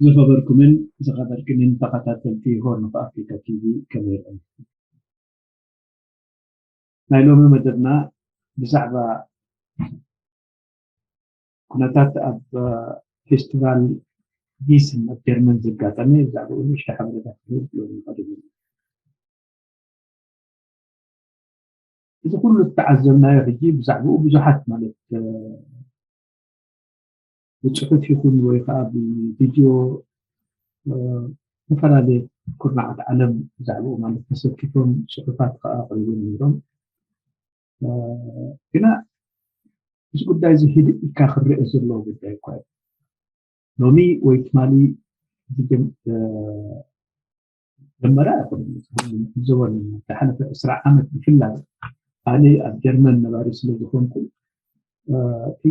ዝኸበርኩምን ዝኸበርክንን ተኸታተልቲ ሆርን ኦፍ ኣፍሪካ ቲቪ፣ ከመይ ቀኒኹም? ናይ ሎሚ መደብና ብዛዕባ ኩነታት ኣብ ፌስቲቫል ጊስን ኣብ ጀርመን ዘጋጠመ፣ ብዛዕባኡ ንእሽቶ ሓበሬታ ክህብ ሎሚ ቀሪቡ። እዚ ኩሉ ዝተዓዘብናዮ ሕጂ ብዛዕባኡ ብዙሓት ማለት ብፅሑፍ ይኹን ወይ ከዓ ብቪድዮ ዝተፈላለየ ኩርናዓት ዓለም ብዛዕባኡ ማለት ተሰኪፎም ፅሑፋት ከዓ ኣቕሪቦም ነይሮም። ግና እዚ ጉዳይ እዚ ህድእ ኢልካ ክረአ ዘለዎ ጉዳይ እኳ እዩ። ሎሚ ወይ ትማሊ ዝጀመረ ኣይኮነን። ንዘበን ዝሓለፈ ዕስራ ዓመት ብፍላይ ኣነ ኣብ ጀርመን ነባሪ ስለ ዝኾንኩ እቲ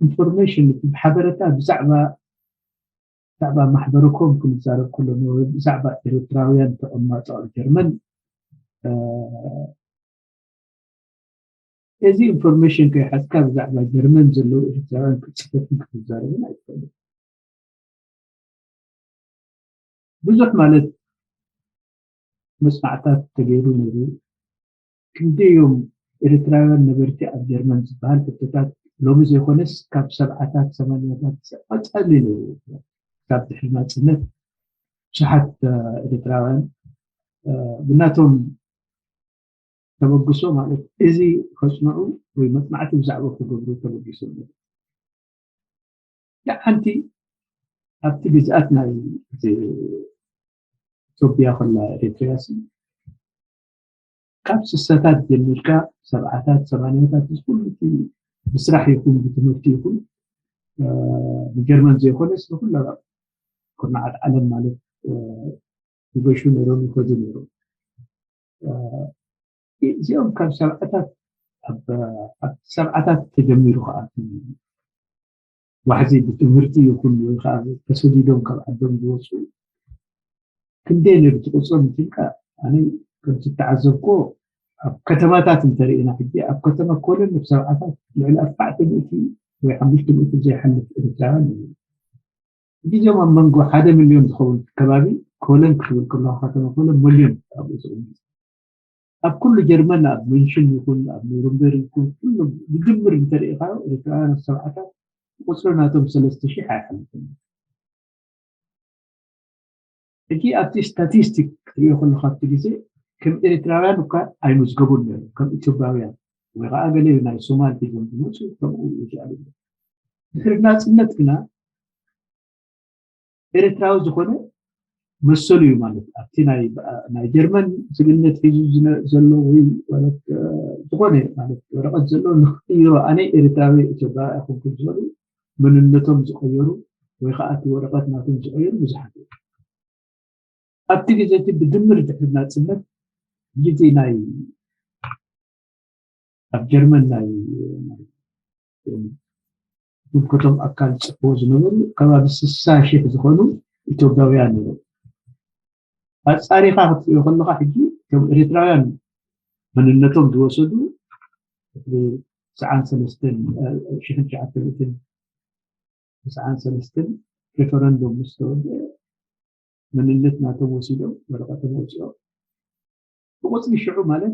ኢንፎርሜሽን፣ እቲ ሓበረታ ብዛዕባ ብዛዕባ ማሕበረኮም ክንዛረብ ከለና ወይ ብዛዕባ ኤርትራውያን ተቐማጦ ኣብ ጀርመን እዚ ኢንፎርሜሽን ከይሓዝካ ብዛዕባ ጀርመን ዘለዉ ኤርትራውያን ክትፅሕፍን ክትዛረብን ኣይትኽእልን። ብዙሕ ማለት መፅናዕታት ተገይሩ ነይሩ። ክንደይ እዮም ኤርትራውያን ነበርቲ ኣብ ጀርመን ዝበሃል ሕቶታት ሎሚ ዘይኮነስ ካብ ሰብዓታት ሰማንያታት ቀፃሊ ነይሩ። ካብ ድሕሪ ናፅነት ብዙሓት ኤርትራውያን ብናቶም ተበግሶ ማለት እዚ ከፅንዑ ወይ መፅናዕቲ ብዛዕባ ክገብሩ ተበጊሶም ነይሩ። ሓንቲ ኣብቲ ግዝኣት ናይ ኢትዮጵያ ኮላ ኤርትርያ ካብ ስሳታት ጀሚርካ ሰብዓታት ሰማንያታት እዚ ኩሉ እቲ ብስራሕ ይኹን ብትምህርቲ ይኹን ብጀርመን ዘይኮነስ ንኩላ ኩርናዓት ዓለም ማለት ይገሹ ነይሮም ይኸዱ ነይሮም። እዚኦም ካብ ሰብዓታት ኣብ ሰብዓታት ተጀሚሩ ከዓ ዋሕዚ ብትምህርቲ ይኹን ወይ ከዓ ተሰዲዶም ካብ ዓዶም ዝወፁ ክንደይ ነይሩ ትቁፅሮም ትልካ ኣነ ከምቲ ተዓዘብኮ ኣብ ከተማታት እንተርኢና ሕጂ ኣብ ከተማ ኮለን ኣብ ሰብዓታት ልዕሊ ኣርባዕተ ሚእቲ ወይ ሓሙሽተ ሚእቲ ዘይሓልፍ ኤርትራውያን እዩ። ሕጂ እዚኦም ኣብ መንጎ ሓደ ሚልዮን ዝኸውን ከባቢ ኮለን ክትብል ከለካ ከተማ ኮለን ሚልዮን ኣብኡ ዝቕመጥ ኣብ ኩሉ ጀርመን ኣብ ሚንሽን ይኹን ኣብ ኑርንበርግ ይኹን ኩሉ ብድምር እንተርኢኻዮ ኤርትራውያን ኣብ ሰብዓታት ቁፅሪ ናቶም ሰለስተ ሺሕ ኣይሓልፍን። ሕጂ ኣብቲ ስታቲስቲክ ክትሪኦ ከለካ ኣብቲ ግዜ ከም ኤርትራውያን እኳ ኣይምዝገቡን ነይሩ ከም ኢትዮጵያውያን ወይ ከዓ ገለ ናይ ሶማል ሒዞም ዝመፁ ከምኡ ይሻሉ። ድሕሪ ናፅነት ግና ኤርትራዊ ዝኾነ መሰሉ እዩ ማለት ኣብቲ ናይ ጀርመን ዜግነት ሒዙ ዘሎ ወይ ዝኾነ ማለት ወረቐት ዘሎ ንክቅይሮ ኣነ ኤርትራዊ ኢትዮጵያዊ ኣይኮንኩን ዝበሉ መንነቶም ዝቀየሩ ወይ ከዓ እቲ ወረቐት ናቶም ዝቀየሩ ብዙሓት እዮም። ኣብቲ ግዜ እቲ ብድምር ድሕሪ ናፅነት ግዜ ናይ ኣብ ጀርመን ናይ ዝምልከቶም ኣካል ዝፅሕፍዎ ዝነበሩ ከባቢ ስሳ ሺሕ ዝኾኑ ኢትዮጵያውያን ነይሮም። ኣፃሪኻ ክትሪኦ ከለካ ሕጂ እቶም ኤርትራውያን መንነቶም ዝወሰዱ ትስዓን ሰለስተን ሽሕን ትሽዓተ ሚእትን ትስዓን ሰለስተን ሬፈረንዱም ምስ ተወድአ መንነት ናቶም ወሲዶም ወረቐቶም ኣውፅኦም ብቁፅሪ ሽዑ ማለት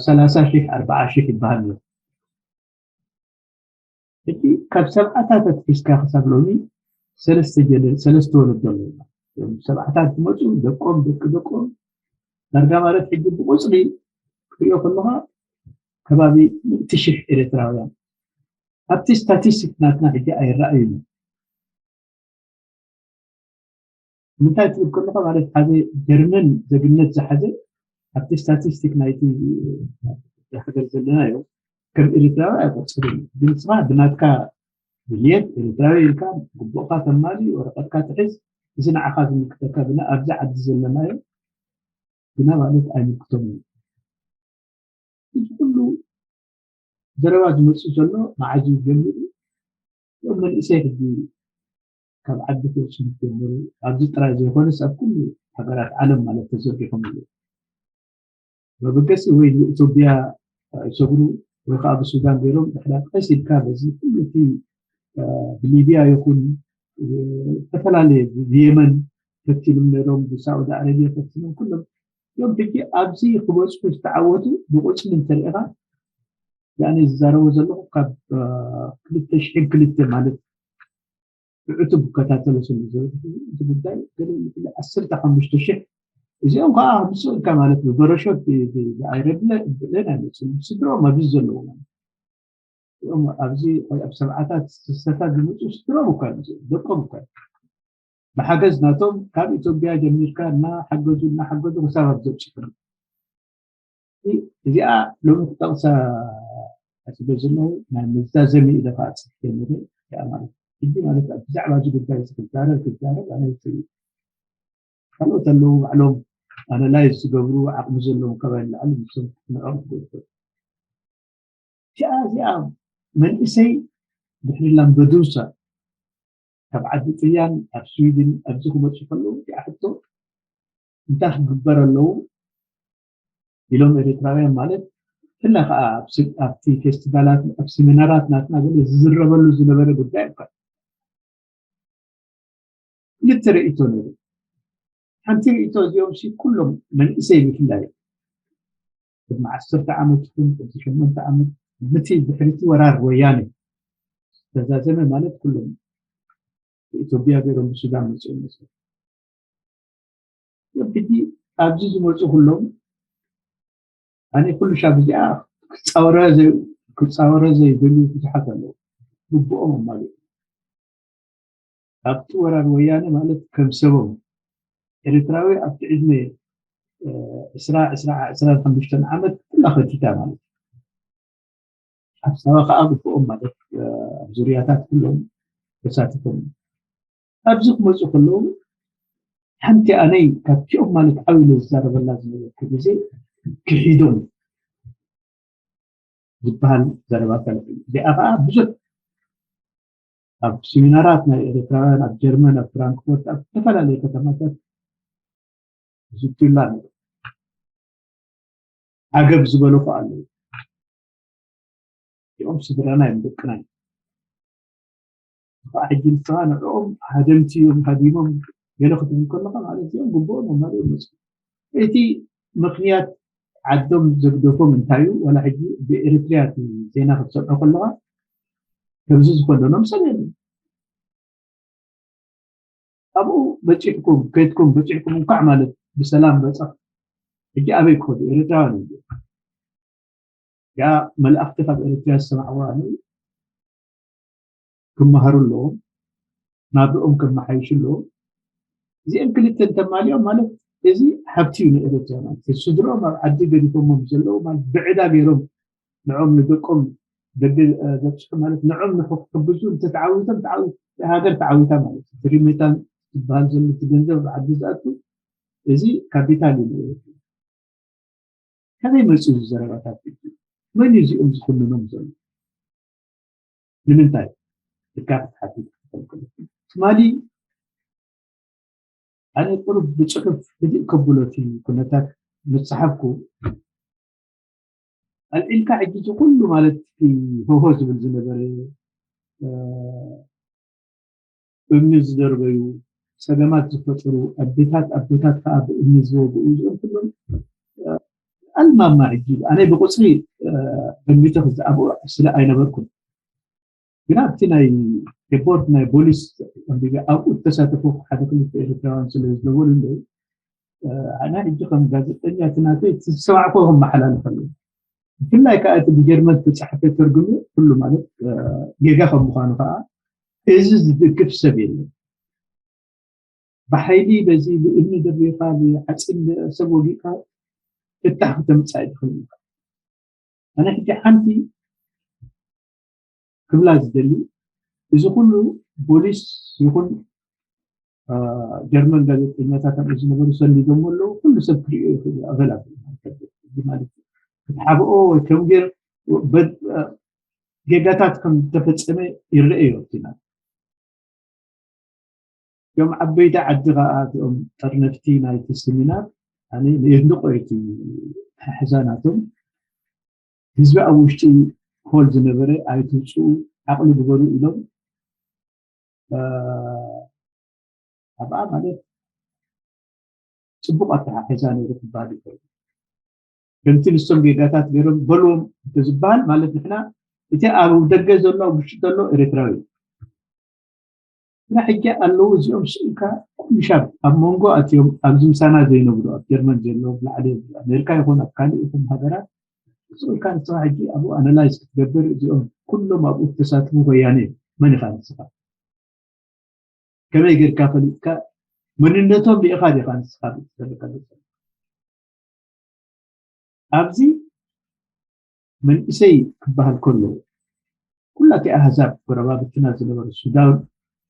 ሰላሳ ሺሕ ኣርባዓ ሺሕ ይበሃል ነይሩ። ሕጂ ካብ ሰብዓታት ኣትሒዝካ ክሳብ ሎሚ ሰለስተ ጀነ ሰለስተ ወለዶ ኣለና። ሰብዓታት ዝመፁ ደቆም ደቂ ደቆም ዳርጋ ማለት ሕጂ ብቁፅሪ ክትሪኦ ከለካ ከባቢ ሚእቲ ሺሕ ኤርትራውያን ኣብቲ ስታቲስቲክ ናትና ሕጂ ኣይረኣዩን። ምንታይ ትብል ከለካ ማለት ሓደ ጀርመን ዜግነት ዝሓዘ ኣብቲ ስታቲስቲክ ናይቲ ሃገር ዘለና ዮ ከም ኤርትራዊ ኣይቆፅርን ግን ስኻ ብናትካ ድልየት ኤርትራዊ ኢልካ ግቡእካ ተማሊ ወረቀትካ ትሕዝ እዚ ንዓኻ ዝምልክተካ ግና ኣብዚ ዓዲ ዘለናዮ ግና ማለት ኣይምልክቶም እዩ። እዚ ኩሉ ዘረባ ዝመፅእ ዘሎ መዓዝ እዩ ጀሚሩ? እዞም መንእሰይ ሕጂ ካብ ዓዲ ክወፁ ምስ ጀመሩ ኣብዚ ጥራይ ዘይኮነስ ኣብ ኩሉ ሃገራት ዓለም ማለት ተዘርጊሖም ኣለዉ። መበገሲ ወይ ንኢትዮጵያ ይሰግሩ ወይ ከዓ ብሱዳን ገይሮም ድሕዳ ቀስ ኢልካ በዚ ኩሉ እቲ ብሊብያ ይኹን ዝተፈላለየ ብየመን ፈቲኖም ነይሮም፣ ብሳዑዲ ዓረብያ ፈቲኖም፣ ኩሎም እዮም። ሕጂ ኣብዚ ክበፅሑ ዝተዓወቱ ብቁፅሪ እንተሪኢኻ ያኔ ዝዛረቦ ዘለኹ ካብ ክልተ ሽሕን ክልተ ማለት ብዕቱብ እከታተሎ ስለ ዝነበርኩ እዚ ጉዳይ ገለ ንፍለ ዓሰርተ ሓሙሽተ ሽሕ እዚኦም ከዓ ምስኡ ኢልካ ማለት ብበረሾት ብኣይረብለ ብዕለን ኣይመፅን ስድሮም ኣብዚ ዘለዉ ማለት እዚኦም ኣብዚ ኣብ ሰብዓታት ስሰታት ዝመፁ ስድሮም እኳ እዮም እዚኦም ደቆም እኳ እዮም። ብሓገዝ ናቶም ካብ ኢትዮጵያ ጀሚርካ እናሓገዙ እናሓገዙ ክሳብ ኣብ ዘብፅሑ እዚኣ ሎሚ ክጠቕሳ ኣስበ ዘለዉ ናይ መዛዘሚ ኢለ ከዓ ፅሕፈ ነረ እዚኣ ማለት ሕጂ ማለት ብዛዕባ እዚ ጉዳይ እዚ ክዛረብ ክዛረብ ኣነ ካልኦት ኣለዉ ባዕሎም ኣናላይዝ ዝገብሩ ዓቕሚ ዘለዎም ከባቢ ላዕሊ ንሶም ንዕኦም ክገብሩ እዚኣ እዚኣ መንእሰይ ድሕሪ ላምበዱሳ ካብ ዓዲ ጥያን ኣብ ስዊድን ኣብዚ ክመፁ ከለዉ እዚኣ ሕቶ እንታይ ክግበር ኣለዉ ኢሎም ኤርትራውያን ማለት ብፍላይ ከዓ ኣብቲ ፌስቲቫላት ኣብ ሲሚናራት ናትና ገለ ዝዝረበሉ ዝነበረ ጉዳይ እኳ ክልተ ርእይቶ ነይሩ። ሓንቲ ርእይቶ እዚኦም ሲ ኩሎም መንእሰይ ብፍላይ ቅድሚ ዓሰርተ ዓመት ይኹን ቅድሚ ሸሞንተ ዓመት ምቲ ድሕሪቲ ወራር ወያነ ዝተዛዘመ ማለት ኩሎም ብኢትዮጵያ ገይሮም ብሱዳን መፅኦም መስሎ እዮም። ሕጂ ኣብዚ ዝመፁ ኩሎም ኣነ ኩሉ ሻብ እዚኣ ክፃወረ ዘይ- ክፃወረ ዘይደልዩ ብዙሓት ኣለዉ። ግብኦም ኣማሊኦም ኣብቲ ወራር ወያነ ማለት ከም ሰቦም ኤርትራዊ ኣብቲ ዕድመ እ፣ ዕስራ ዕስራ ዕስራን ሓሙሽተን ዓመት ኩላ ከቲታ ማለት እዩ። ኣብ ሳዋ ከዓ ግብኦም ማለት እ፣ ኣብ ዙርያታት ኩሎም ተሳቲፎም እዮም። ኣብዚ ክመፁ ከለዉ ሓንቲ ኣነይ ካብቲኦም ማለት ዓው ኢለ ዝዛረበላ ዝነበርኩ ግዜ ክሒዶም ዝበሃል ዘረባታት እዩ። እዚኣ ከዓ ብዙሕ ኣብ ሲሚናራት ናይ ኤርትራውያን ኣብ ጀርመን ኣብ ፍራንክፎርት ኣብ ዝተፈላለዩ ከተማታት ዝትላ ነይሩ። ዓገብ ዝበሉ ከዓ ኣለዉ። እዚኦም ስድራና እዮም ደቅና እዮም። ከዓ ሕጂ ንስኻ ንዕኦም ሃደምቲ እዮም ሃዲሞም ገለ ክትብል ከለኻ ማለት እዚኦም ግብኦም ኣማሊኦም መፁ። እቲ ምኽንያት ዓዶም ዘግደፎም እንታይ እዩ? ዋላ ሕጂ ብኤርትርያ እቲ ዜና ክትሰምዖ ከለኻ ከምዚ ዝኾነኖም ሰብ የለን። ኣብኡ በፂሕኩም ከይድኩም በፂሕኩም እንኳዕ ማለት ብሰላም በፃ ሕጂ ኣበይ ክኸዱ ኤርትራውያን እዩ ያ መልእኽቲ ካብ ኤርትርያ ዝሰማዕዋ ክመሃሩ ኣለዎም ናብርኦም ከመሓይሹ ኣለዎም እዚኦም ክልተ እንተማሊኦም ማለት እዚ ሃብቲ እዩ ንኤርትራ ማለት ስድሮም ኣብ ዓዲ ገዲፎሞም ዘለዉ ማለት ብዕዳ ገይሮም ንዕኦም ንደቆም ደገ ዘብፅሑ ማለት ንዕኦም ንክሕግዙ እንተተዓዊቶም ሃገር ተዓዊታ ማለት እዩ ፍሪ ሜታል ዝበሃል ዘሎ እቲ ገንዘብ ኣብ ዓዲ ዝኣቱ እዚ ካፒታል እዩ ንኤርትራ ከመይ መፅኡ እዚ ዘረባታት መን እዩ እዚኦም ዝኩንኖም ዘሎ ንምንታይ ኢልካ ክትሓትት ክትፈልጥ ትማሊ ኣነ ቁሩብ ብፅሑፍ ህድእ ከብሎ እቲ ኩነታት ምስ ፀሓፍኩ ኣልዒልካ ሕጂ እዚ ኩሉ ማለት እቲ ሆሆ ዝብል ዝነበረ እምኒ ዝደርበዩ ፀገማት ዝፈጠሩ ኣዴታት ኣቦታት ከዓ ብእምኒ ዝወግኡ እዚኦም ኩሎም ኣልማማ ሕጂ ኣነ ብቁፅሪ ገሚተ ክዝኣብኡ ስለ ኣይነበርኩን ግና ኣብቲ ናይ ቦርድ ናይ ቦሊስ ኣንቢበ ኣብኡ ዝተሳተፉ ሓደ ክልተ ኤርትራውያን ስለ ዝነበሩ ኣነ ሕጂ ከም ጋዜጠኛ እቲ ናተይ ዝሰማዕኮ ከመሓላልፍ ኣለዎ ብፍላይ ከዓ እቲ ብጀርመን ዝተፃሕፈ ተርጉሚ ኩሉ ማለት ጌጋ ከም ምኳኑ ከዓ እዚ ዝድግፍ ሰብ የለን ብሓይሊ በዚ ብእምኒ ደርቢኻ ብሓፂን ሰብ ወጊእካ ፍታሕ ክተምፅእ ኣይትኽእል ኢኻ ኣነ ሕጂ ሓንቲ ክብላ ዝደሊ እዚ ኩሉ ቦሊስ ይኹን ጀርመን ጋዜጠኛታት ኣብ ዝነበሩ ሰሊዶሞ ኣለዉ ኩሉ ሰብ ክሪኦ ይኽእል ኣበል ማለት ክትሓብኦ ወይ ከም ገር ጌጋታት ከም ዝተፈፀመ ይረአ እዩ ኣብቲ እቶም ዓበይቲ ዓዲ ከዓ እቲኦም ጠርነፍቲ ናይቲ ስሚናር ኣነ የድንቆ እቲ ሕሕዛ ናቶም ህዝቢ ኣብ ውሽጢ ፖል ዝነበረ ኣይትውፅኡ ዓቕሊ ግበሩ ኢሎም ኣብኣ ማለት ፅቡቕ ኣተሓሒዛ ነይሩ ክበሃል ይኽእል። ከምቲ ንሶም ጌጋታት ገይሮም በልዎም እንተዝበሃል ማለት ንሕና እቲ ኣብ ደገ ዘሎ ኣብ ውሽጢ ዘሎ ኤርትራዊ እና ሕጂ ኣለዉ እዚኦም ስኢልካ ኩሉ ሻብ ኣብ መንጎ ኣትዮም ኣብዚ ምሳና ዘይነብሩ ኣብ ጀርመን ዘለዉ ብላዕሊ ኣሜሪካ ይኹን ኣብ ካልእ ይኹን ሃገራት ስኢልካ ንስኻ ሕጂ ኣብኡ ኣናላይዝ ክትገብር እዚኦም ኩሎም ኣብኡ ተሳትፉ ወያነ መን ኢኻ ንስኻ ከመይ ጌርካ ፈሊጥካ መንነቶም ርኢኻ ዲኻ ንስኻ ብትፈልካ ኣብዚ መንእሰይ ክበሃል ከሎ ኩላቲ ኣህዛብ ጎረባብትና ዝነበሩ ሱዳን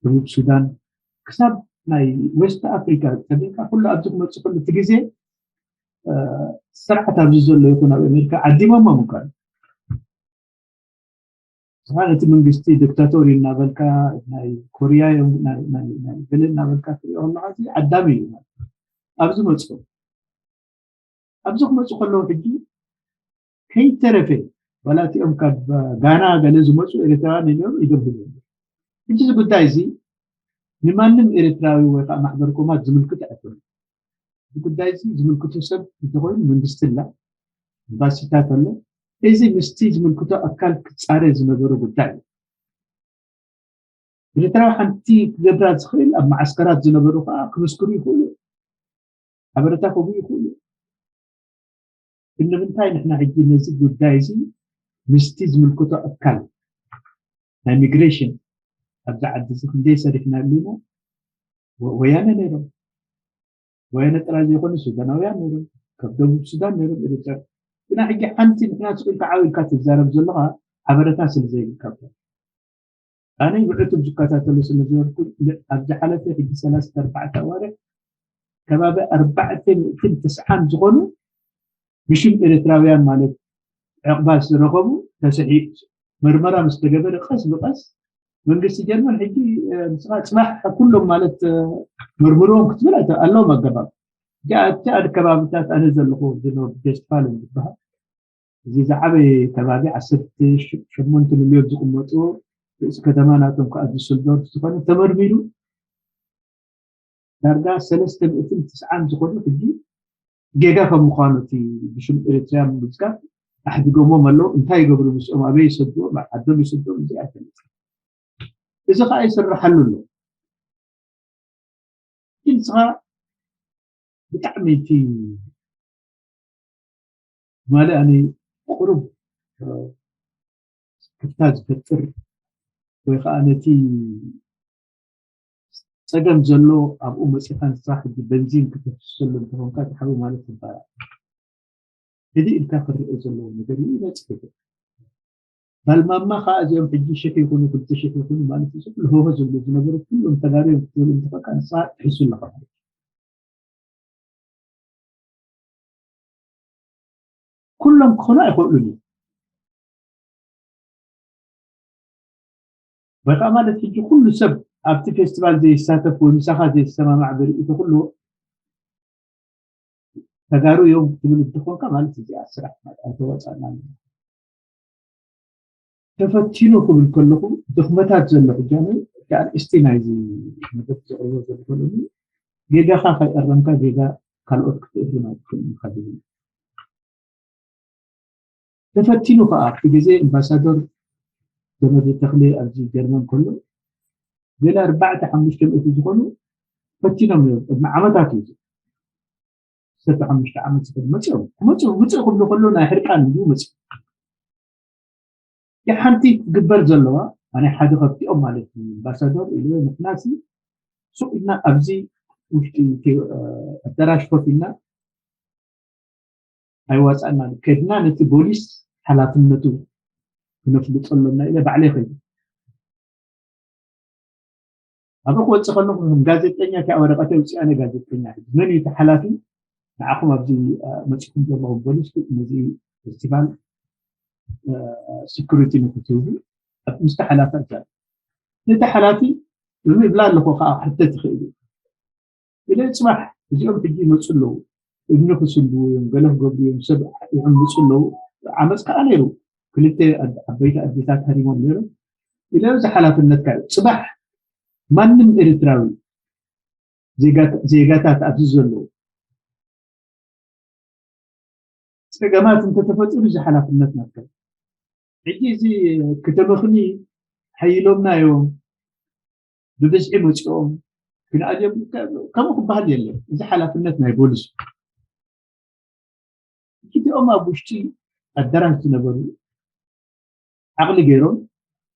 ደቡብ ሱዳን ክሳብ ናይ ዌስት ኣፍሪካ ፀቢቕካ ኩሉ ኣብዚ ክመፅእ ከሎ እቲ ግዜ ስርዓት ኣብዚ ዘሎ ይኹን ኣብ ኣሜሪካ ዓዲሞሞም እኳ ስኻ ነቲ መንግስቲ ዲክታቶር እዩ እናበልካ ናይ ኮርያ እዮም ናይ ገለ እናበልካ ትሪኦ ከለካ ዓዳሚ እዩ ኣብዚ መፅኦም ኣብዚ ክመፁ ከለዉ ሕጂ ከይተረፈ ዋላ እቲኦም ካብ ጋና ገለ ዝመፁ ኤርትራውያን እዮም ይገብሩ ሕጂ እዚ ጉዳይ እዚ ንማንም ኤርትራዊ ወይ ከዓ ማሕበር ኮማት ዝምልክት ኣይኮነ እዚ ጉዳይ እዚ ዝምልክቱ ሰብ እንተኮይኑ መንግስቲ ላ ኤምባሲታት ኣሎ እዚ ምስቲ ዝምልክቶ ኣካል ክፃረ ዝነበሩ ጉዳይ እዩ ኤርትራዊ ሓንቲ ክገብራ ዝኽእል ኣብ መዓስከራት ዝነበሩ ከዓ ክምስክሩ ይኽእሉ ሓበረታ ክህቡ ይኽእሉ ግን ንምንታይ ንሕና ሕጂ ነዚ ጉዳይ እዚ ምስቲ ዝምልክቶ ኣካል ናይ ሚግሬሽን ኣብዚ ዓዲ እዚ ክንደይ ሰሪሕናሉ ኢና ወያነ ነይሮም ወያነ ጥራይ ዘይኮነ ሱዳናውያን ነይሮም ካብ ደቡብ ሱዳን ነይሮም ኤርትራ ግና ሕጂ ሓንቲ ንሕና ስቕ ኢልካ ዓው ኢልካ ትዛረብ ዘለኻ ሓበረታ ስለ ዘይብልካ ኣነ ብዕቱብ ዝከታተሉ ስለ ዝበልኩ ኣብ ዝሓለፈ ሕጂ ሰላሳ ኣርባዕተ ኣዋርሕ ከባቢ ኣርባዕተ ሚእትን ተስዓን ዝኾኑ ብሽም ኤርትራውያን ማለት ዕቕባ ዝረኸቡ ተስሒት መርመራ ምስ ተገበረ ቀስ ብቐስ መንግስቲ ጀርመን ሕጂ ንስኻ ፅባሕ ኩሎም ማለት መርምርዎም ክትብል ኣለዎም ኣገባብ እቲ ኣድ ከባብታት ኣነ ዘለኹ ዝኖ ፌስቲቫል ዝበሃል እዚ ዝዓበየ ከባቢ ዓሰርተ ሸሞንተ ሚልዮን ዝቕመጡ ርእሲ ከተማ ናቶም ከዓ ዱስልዶርፍ ዝኾነ ተመርሚሩ ዳርጋ ሰለስተ ሚእትን ትስዓን ዝኾኑ ሕጂ ጌጋ ከም ምዃኑ እቲ ብሽም ኤርትርያ ምምዝጋብ ኣሕዲጎሞም ኣለዉ እንታይ ይገብሩ ምስኦም ኣበይ ይሰድዎም ዓዶም ይሰድዎም እዚ ኣይፈልጥ እዚ ከዓ ይስርሓሉ ኣሎ ግን ንስኻ ብጣዕሚ እቲ ማለ ኣነ ቁሩብ ክፍታ ዝፈጥር ወይ ከዓ ነቲ ፀገም ዘሎ ኣብኡ መፂኻ ንስኻ ሕጂ በንዚን ክተፍስሰሉ እንተኾንካ ዝሓዊ ማለት ይበሃል ሕዚ ኢልካ ክረአ ዘለዎ ነገር እዩ ይመፅእ ባልማማ ከዓ እዚኦም ሕጂ ሽሕ ይኹኑ ክልተ ሽሕ ይኹኑ ማለት እዚ ኩሉ ሆሆ ዝብሉ ዝነበሩ ኩሎም ተጋሩ እዮም ክትብል እንተኾንካ ንስኻ ትሕሱ ኣለኻ ማለት ኩሎም ክኾኑ ኣይኽእሉን እዩ ወይ ከዓ ማለት ሕጂ ኩሉ ሰብ ኣብቲ ፌስቲቫል ዘይሳተፍ ወይ ምሳኻ ዘይሰማማዕ ብርኢ ተክልዎ ተጋሩ እዮም ትብል እንትኾንካ ማለት እዚኣ ስራሕ ኣይተዋፃእና ተፈቲኑ ክብል ከለኹ ድኽመታት ዘሎ ሕጃኑ እስቲ ናይዚ መደብ ዘቕርቦ ዘለኹ ጌጋኻ ከይኣረምካ ጌጋ ካልኦት ክትእርም ኣይትኽእልን ኢኻ ዝብል ተፈቲኑ ከዓ ኣብቲ ግዜ ኣምባሳዶር ዘመደ ተኽሌ ኣብዚ ጀርመን ከሎ ገለ ኣርባዕተ ሓሙሽተ ሚእቲ ዝኾኑ ፈቲኖም እዮም ቅድሚ ዓመታት እዩ ዓሰርተ ሓሙሽተ ዓመት ዝኽእል መፅኦም ክመፁ ውፅእ ክብሉ ከሎ ናይ ሕርቃን እዩ መፅኡ ሓንቲ ክትግበር ዘለዋ ኣነ ሓደ ከብቲኦም ማለት እዩ ኣምባሳዶር ኢሉ ንሕናሲ ሱቕ ኢልና ኣብዚ ውሽጢ ኣዳራሽ ኮፍ ኢልና ኣይዋፃእና ከድና ነቲ ቦሊስ ሓላፍነቱ ክነፍልጦ ኣለና ኢለ ባዕለይ ከይዱ ኣብ ክወፅእ ከለኹ ከም ጋዜጠኛ እቲኣ ወረቀተይ ውፅኣነ ጋዜጠኛ መን እዩ እቲ ሓላፊ ንዓኹም ኣብዚ መፅኹም ዘለኹም ፖሊስ ነዚ ፌስቲቫል ሲኩሪቲ ንክትህቡ ምስቲ ሓላፊ ኣዛ ነቲ ሓላፊ ይብላ ኣለኹ ከዓ ሕተት ይኽእል እዩ ኢለ ፅባሕ እዚኦም ሕጂ ይመፁ ኣለዉ እምኒ ክስልቡ እዮም ገለ ክገብሩ እዮም ሰብ ይዕምፁ ኣለዉ ዓመፅ ከዓ ነይሩ ክልተ ዓበይቲ ኣዴታት ሃሪሞም ነይሮም ኢለ። እዚ ሓላፍነትካ እዩ። ፅባሕ ማንም ኤርትራዊ ዜጋታት ኣብዚ ዘለዉ ፀገማት እንተተፈጢሩ እዚ ሓላፍነት ናትካ። ሕጂ እዚ ክተመኽኒ ሓይሎምና እዮም፣ ብብዝሒ መፂኦም ክንኣልዮም፣ ከምኡ ክበሃል የለን። እዚ ሓላፍነት ናይ ፖሊስ። እቲኦም ኣብ ውሽጢ ኣዳራሽ ዝነበሩ ዓቕሊ ገይሮም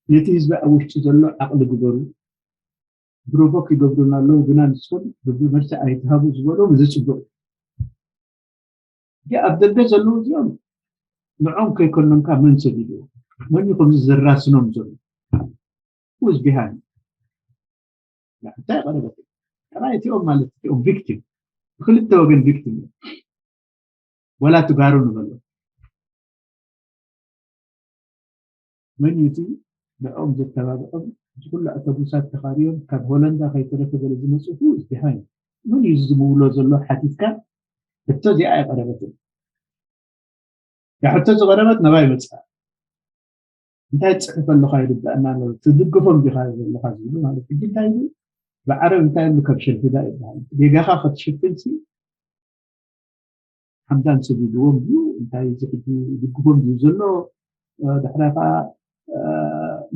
ነቲ ህዝቢ ኣብ ውሽጢ ዘሎ ዓቕሊ ግበሩ፣ ብሮቮክ ይገብሩና ኣለዉ፣ ግና ንስኹም ብመልሲ ኣይትሃቡ ዝበሎም እዚ ፅቡቕ። እቲ ኣብ ደገ ዘለዉ እዚኦም ንዖም ከይኮነንካ መን ሰዲድዎ? መን እዩ ከምዚ ዘራስኖም ዘሎ? ውዝ ቢሃን እንታይ ቀረበት? ጥራይ እቲኦም ማለት እቲኦም ቪክቲም፣ ብክልተ ወገን ቪክቲም እዮም። ወላ ትጋሩ ንበሎ መን እዩ እቲ ንዕኦም ዘተባብዖም? እዚ ኩሉ ኣተቡሳት ተኻርዮም ካብ ሆለንዳ ከይተረፈ ገለ ዝመፁ ውዝ ቢሃን መን እዩ እዚ ዝምውሎ ዘሎ ሓቲትካ ሕቶ እዚኣ ኣይቀረበትን። ያ ሕቶ ዝቐረበት ናባይ መፅኣ እንታይ ትፅሕፍ ኣለኻ ይርዳእና ኣሎ ትድግፎም ዲኻ ዘለኻ ዝብሉ ማለት ሕጂ እንታይ ይብል ብዓረብ እንታይ ይብሉ ከም ሽርፊዳ ይበሃል ጌጋኻ ክትሽፍን ሲ ሓምዳን ሰዲድዎም ድዩ እንታይ እዚ ሕጂ ይድግፎም ድዩ ዘሎ ድሕራ ከዓ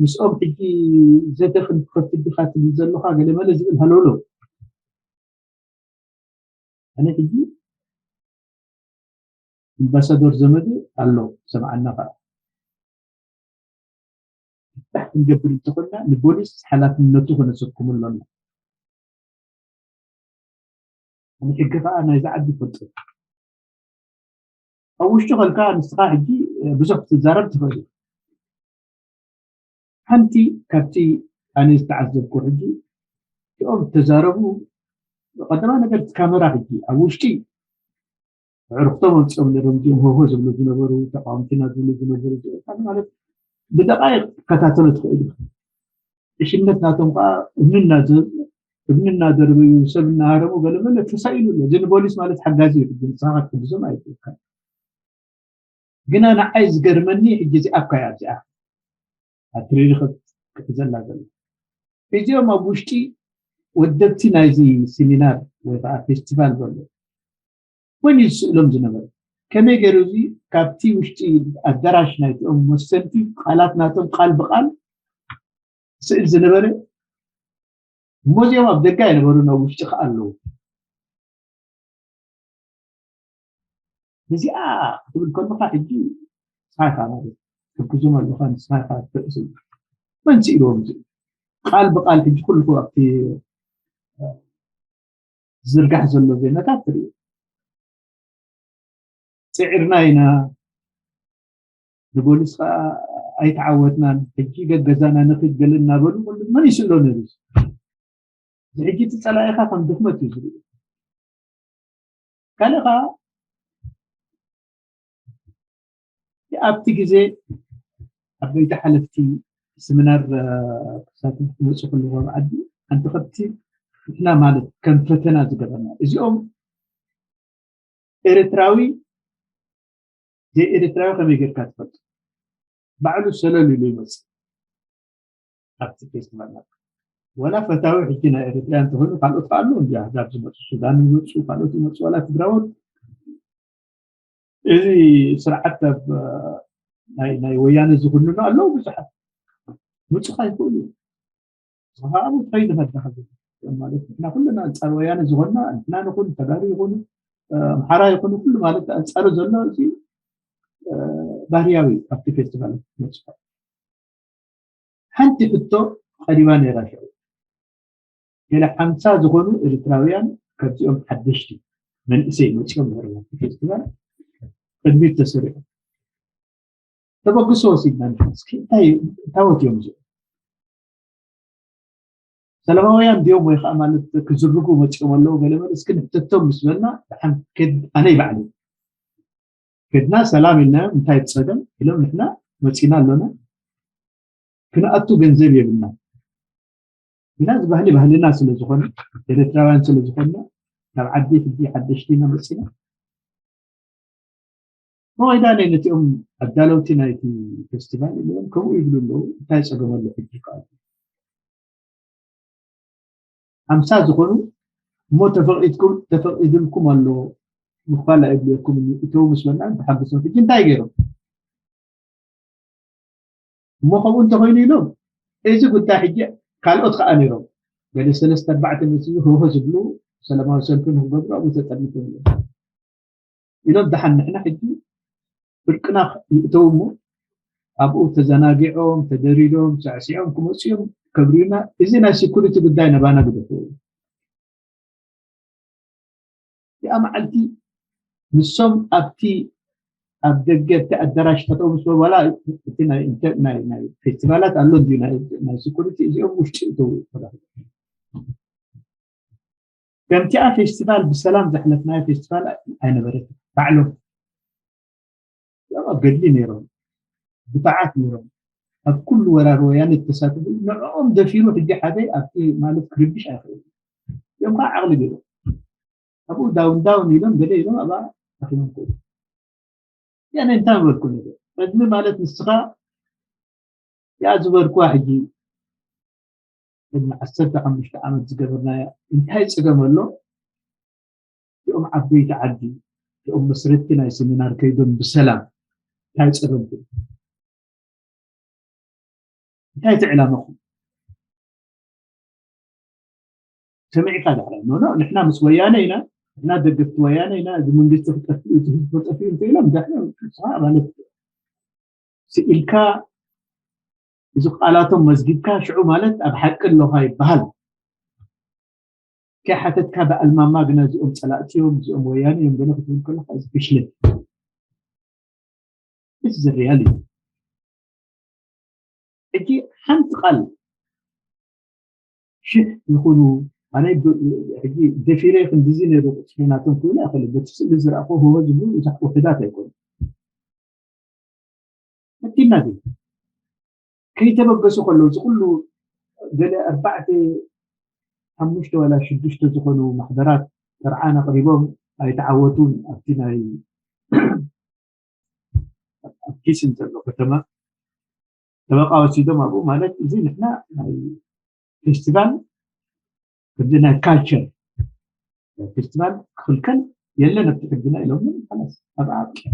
ምስኦም ሕጂ ዘተ ክንትኸፍት ዲኻ ትብል ዘለኻ ገለመለ ዝብል ሃለውለው ኣነ ሕጂ ኣምባሳዶር ዘመዴ ኣሎ ሰምዓና ከዓ ፍታሕ ክንገብር እንተኾንና ንቦሊስ ሓላፍነቱ ከነሰክሙ ኣሎና ኣነ ሕጊ ከዓ ናይዚ ዓዲ ይፈልጦ ኣብ ውሽጡ ከልካ ንስኻ ሕጂ ብዙሕ ክትዛረብ ትኽእል ሓንቲ ካብቲ ኣነ ዝተዓዘብኩ ሕጂ እኦም ተዛረቡ ቀዳማ ነገር እቲ ካመራ ሕጂ ኣብ ውሽጢ ኣዕሩኽቶም ኣምፂኦም ነሮም እዚኦም ሆሆ ዝብሉ ዝነበሩ ተቃወምትና ዝብሉ ዝነበሩ ማለት ብደቃይቅ ትከታተሎ ትኽእል ኢኻ። ዕሽነት ናቶም ከዓ እምኒ እናዘ- እምኒ እናደርበዩ ሰብ እናሃረሙ ገለመለ ተሳኢሉ ኣሎ። እዚ ንፖሊስ ማለት ሓጋዚ እዩ። ሕጂ ንስኻ ክትሕግዞም ኣይክእልካ። ግና ንዓይ ዝገርመኒ ሕጂ እዚኣ እኳ እያ እዚኣ ኣብ ትሪሪ ክትሕዘላ ዘሎ። እዚኦም ኣብ ውሽጢ ወደብቲ ናይዚ ሲሚናር ወይ ከዓ ፌስቲቫል ዘሎ መን እዩ ዝስእሎም ዝነበረ? ከመይ ገይሩ እዚ ካብቲ ውሽጢ ኣዳራሽ ናይቲኦም መሰልቲ ቃላት ናቶም ቃል ብቃል ስእል ዝነበረ እሞ እዚኦም ኣብ ደጋ ኣይነበሩን ኣብ ውሽጢ ከዓ ኣለዉ። እዚኣ ክትብል ከለካ ሕጂ ንስኻ ኢኻ ማለት ትሕግዞም ኣለኻ ንስኻ ኢኻ ትርእሲ መን ስኢልዎም እዚ ቃል ብቃል ሕጂ ኩልኩ ኣብቲ ዝርጋሕ ዘሎ ዜናታት ትርኢ ፅዒርና ኢና ንቦሊስ ከዓ ኣይተዓወትናን ሕጂ ገገዛና ንክድ ገለ እናበሉ መን ይስእሎ ነሩ ሕጂ እቲ ፀላኢካ ከም ድክመት እዩ ዝርኢ ካልእ ከዓ ኣብቲ ግዜ ዓበይቲ ሓለፍቲ ስምናር ክሳተፍ ክመፁ ከለዎ ኣብ ዓዲ ሓንቲ ከብቲ ንሕና ማለት ከም ፈተና ዝገበርና እዚኦም ኤርትራዊ ዘይኤርትራዊ ከመይ ጌርካ ትፈልጡ ባዕሉ ሰለል ኢሉ ይመፅእ ኣብቲ ፌስቲቫል ናት ወላ ፈታዊ ሕጂ ናይ ኤርትራ እንተኾይኑ ካልኦት ከኣሉ እንዲ ኣህዛብ ዝመፁ ሱዳን ይመፁ ካልኦት ይመፁ ዋላ ትግራዎት እዚ ስርዓት ኣብ ናይ ወያነ ዝኹንኑ ኣለዉ ብዙሓት ምፁኻ ይኽእሉ ንስኻ ከዓ ኣብኡ ትኸይድ ኢኻ ዝደኻ ማለት ንሕና ኩልና ኣንፃር ወያነ ዝኾንና ንሕና ንኹን ተጋሩ ይኹኑ ኣምሓራ ይኹኑ ኩሉ ማለት ኣንፃሩ ዘሎ እዚ ባህርያዊ ኣብቲ ፌስቲቫል መፅፋ ሓንቲ ሕቶ ቀሪባ ነይራ ሽዑ ገለ ሓምሳ ዝኾኑ ኤርትራውያን ካብዚኦም ሓደሽቲ መንእሰይ መፂኦም ነይሮም ኣብቲ ፌስቲቫል ቅድሚት ተሰሪዖም ተበግሶ ወሲድና ንሕና እስኪ እንታይ ታወት እዮም እዚኦም ሰላማውያን ድዮም ወይ ከዓ ማለት ክዝርጉ መፂኦም ኣለዉ ገለመለ እስኪ ንሕተቶም ምስ በልና ደሓን ከድ ኣነ ይባዕሉ ከድና ሰላም ኢልና እንታይ ፀገም ኢሎም ንሕና መፂና ኣሎና ክንኣቱ ገንዘብ የብልና ግና እዚ ባህሊ ባህልና ስለዝኾነ ኤርትራውያን ስለዝኾንና ካብ ዓዲ ሕጂ ሓደሽቲ ኢና መፂና መወይዳነ ነቲኦም ኣዳለውቲ ናይቲ ፌስቲቫል ኢሎም ከምኡ ይብሉ ኣለዉ። እንታይ ጸገም ኣሎ ሕጂ ከኣ? ሓምሳ ዝኾኑ እሞ ተፈቒድኩም፣ ተፈቒድልኩም ኣሎ ምኽፋል ኣይድልየኩም እዩ እተው ምስ በልና ተሓግሶም። ሕጂ እንታይ ገይሮም? እሞ ከምኡ እንተኾይኑ ኢሎም፣ እዚ ጉዳይ ሕጂ ካልኦት ከዓ ነይሮም። ገለ ሰለስተ ኣርባዕተ መፅኡ ህወሆ ዝብሉ ሰላማዊ ሰልፊ ንክገብሩ ኣብኡ ተጠርኒፎም እዮም። ኢሎም ደሓን ንሕና ሕጂ ፍርቅና ይእተው እሞ ኣብኡ ተዘናጊዖም፣ ተደሪዶም፣ ሳዕሲዖም ክመፁ እዮም ከብርዩና። እዚ ናይ ሴኩሪቲ ጉዳይ ነባና ግደፍዎ። እቲኣ መዓልቲ ንሶም ኣብቲ ኣብ ደገ እቲ ኣዳራሽ ጠጠው ምስ በሉ፣ ዋላ እቲ ናይ ኢንተ-፣ ናይ፣ ናይ ፌስቲቫላት ኣሎ እንድዩ፣ ናይ፣ ናይ ሴኩሪቲ እዚኦም ውሽጢ እተው ተባሂሉ። ከምቲኣ ፌስቲቫል ብሰላም ዘሕለፍናዮ ፌስቲቫል ኣይነበረትን። ባዕሎም ኣብ ገድሊ ነይሮም፣ ድፋዓት ነይሮም፣ ኣብ ኩሉ ወራር ወያነ ዝተሳተፉ፣ ንዕኦም ደፊሩ ሕጂ ሓደ ኣብቲ ማለት ክርብሽ ኣይኽእል። እዮም ከዓ ዓቕሊ ገይሮም ኣብኡ ዳውን ዳውን ኢሎም ገለ ኢሎም ኣብኣ ኣኺቦም ከሉ። ያኔ እንታይ በልኩ ነገር ቅድሚ ማለት ንስኻ ያ ዝበልኩዋ ሕጂ ቅድሚ ዓሰርተ ሓሙሽተ ዓመት ዝገበርናያ እንታይ ጸገም ኣሎ? እቲኦም ዓበይቲ ዓዲ፣ እቲኦም መስረትቲ ናይ ሰሚናር ከይዶም ብሰላም እንታይ ጸገምኩም? እንታይ እቲ ዕላማኹም? ሰሚዕካ ዳሕራ፣ ኖ፣ ኖ፣ ንሕና ምስ ወያነ ኢና፣ ንሕና ደገፍቲ ወያነ ኢና፣ እዚ መንግስቲ ክጠፍእ፣ እቲ ህዝቢ ክጠፍእ እንተ ኢሎም፣ ዳሕራ ንስኻ ማለት ስኢልካ፣ እዚ ቃላቶም መዝጊብካ፣ ሽዑ ማለት ኣብ ሓቂ ኣለኻ ይበሃል። ከይሓተትካ ብኣልማማ ግና እዚኦም ጸላእቲ እዮም፣ እዚኦም ወያነ እዮም ገለ ክትብል ከለኻ፣ እዚ ፍሽለት። እዚ ዝርያል እዩ። ሕጂ ሓንቲ ቃል ሽሕ ይኹኑ፣ ኣነ ብ-፣ ሕጂ ደፊረ ክንድዚ ነይሩ ቁጽሪ ናቶም ክብል ኣይኽእልን። በቲ ስእሊ ዝረኣኹ ህወ ዝብሉ ብዙሕ ውሑዳት ኣይኮኑን። መኪና ግን ከይተበገሱ ከለዉ፣ እዚ ኩሉ ገለ ኣርባዕተ፣ ሓሙሽተ ዋላ ሽዱሽተ ዝኾኑ ማሕበራት ተርዓን ኣቕሪቦም ኣይተዓወቱን። ኣብቲ ናይ፣ ኣብ ኪስን ዘሎ ከተማ ጠበቃ ወሲዶም ኣብኡ፣ ማለት እዚ ንሕና ናይ ፌስቲቫል፣ ከምዚ ናይ ካልቸር ፌስቲቫል ክኽልከል የለን ኣብቲ ሕግና ኢሎም፣ ኸላስ ኣብኣ ኣብቂዑ።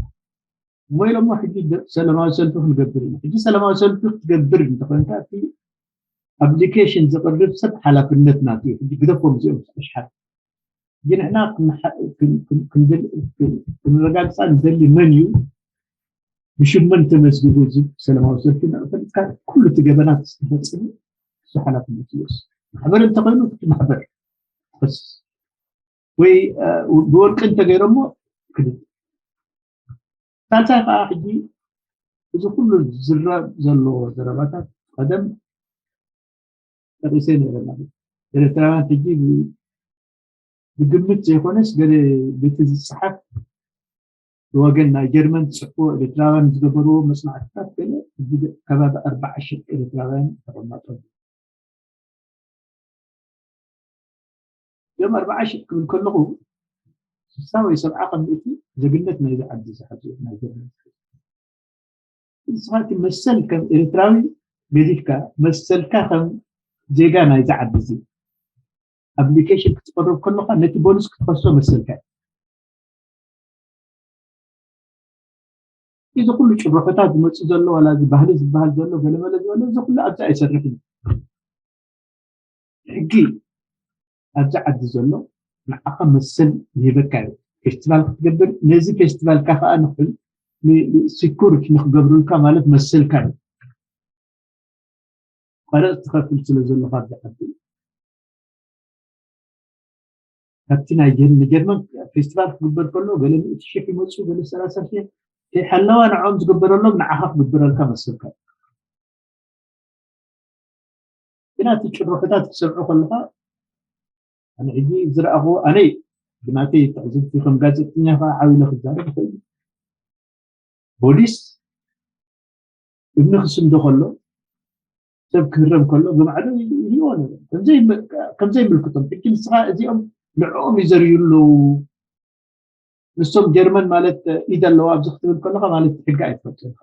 እሞ ኢሎሞ፣ ሕጂ ደ-፣ ሰላማዊ ሰልፊ ክንገብር ኢና። ሕጂ ሰላማዊ ሰልፊ ክትገብር እንተኾይንካ፣ እቲ ኣፕሊኬሽን ዘቕርብ ሰብ ሓላፍነት ናቱ እዩ። ሕጂ ግደፎም እዚኦም ኣሽሓት። ግን ንሕና ክንሓ-፣ ክን-፣ ክን-፣ ክንብል-፣ ክን-፣ ክንረጋግጻ ንደሊ መን እዩ ብሽም መን ተመዝጊቡ እዚ ሰላማዊ ሰልፊ እናፈለጥካ ኩሉ እቲ ገበናት ዝተፈጸመ እሱ ሓላፍነት ይወስድ። ማሕበር እንተኾይኑ እቲ ማሕበር ክኸስስ ወይ፣ እ፣ ብወርቂ እንተገይሮሞ ክድል። ሳልሳይ ከዓ ሕጂ እዚ ኩሉ ዝዝረብ ዘሎ ዘረባታት ቀደም ጠቒሰ ነይረ ማለት እዩ። ኤርትራውያን ሕጂ ብ-፣ ብግምት ዘይኮነስ ገለ በቲ ዝጸሓፍ ብወገን ናይ ጀርመን ዝጽሕፍዎ ኤርትራውያን ዝገበርዎ መጽናዕትታት ገለ ሕጂ ከባቢ ኣርባዓ ሽሕ ኤርትራውያን ተቐማጦም። እዞም ኣርባዓ ሽሕ ክብል ከለኹ ስሳ ወይ ሰብዓ ከም እቲ ዜግነት ናይዚ ዓዲ ዝሓዙ ናይ ጀርመን። ንስኻ እቲ መሰል ከም ኤርትራዊ ገዲፍካ መሰልካ ከም ዜጋ ናይዚ ዓዲ እዚ ኣፕሊኬሽን ክትቀርብ ከለኻ ነቲ ቦኑስ ክትኸሶ መሰልካ እዩ። እዚ ኩሉ ጭርሖታት ዝመጽእ ዘሎ ዋላ እዚ ባህሊ ዝበሃል ዘሎ ገለመለ ዝበለ እዚ ኩሉ ኣብዚ ኣይሰርሕን እዩ። ሕጊ ኣብዚ ዓዲ ዘሎ ንዓኻ መሰል ይህበካ እዩ። ፌስቲቫል ክትገብር ነዚ ፌስቲቫልካ ከዓ ንክል-፣ ን-፣ ን-፣ ሲኩር ንክገብሩልካ ማለት መሰልካ እዩ። ቀረፅ ትኸፍል ስለ ዘለኻ ኣብዚ ዓዲ ካብቲ ናይ ጀር-፣ ንጀርመን ፌስቲቫል ክግበር ከሎ ገለ ሚእቲ ሽሕ ይመፁ፣ ገለ ሰላሳ ሽሕ ከይሓለዋ ንዕኦም ዝግበረሎም ንዓኻ ክግበረልካ መሰልካ እዩ። ግና እቲ ጭርሖታት ክትሰምዖ ከለኻ ኣነ ሕጂ ዝረኣኽዎ ኣነ ብናተይ ትዕዝብቲ ከም ጋዜጠኛ ከዓ ዓው ኢለ ክዛረብ ይኽእል እዩ። ፖሊስ እምኒ ክስንዶ ከሎ ሰብ ክህረም ከሎ ብማዕዶ ይሪእዎ ነበር ከም ዘይምልክቶም። ሕጂ ንስኻ እዚኦም ንዕኦም ይዘርዩ ኣለዉ። ንሶም ጀርመን ማለት ኢድ ኣለዋ ኣብዚ ክትብል ከለካ ማለት ሕጊ ኣይትፈልጦ ኢካ።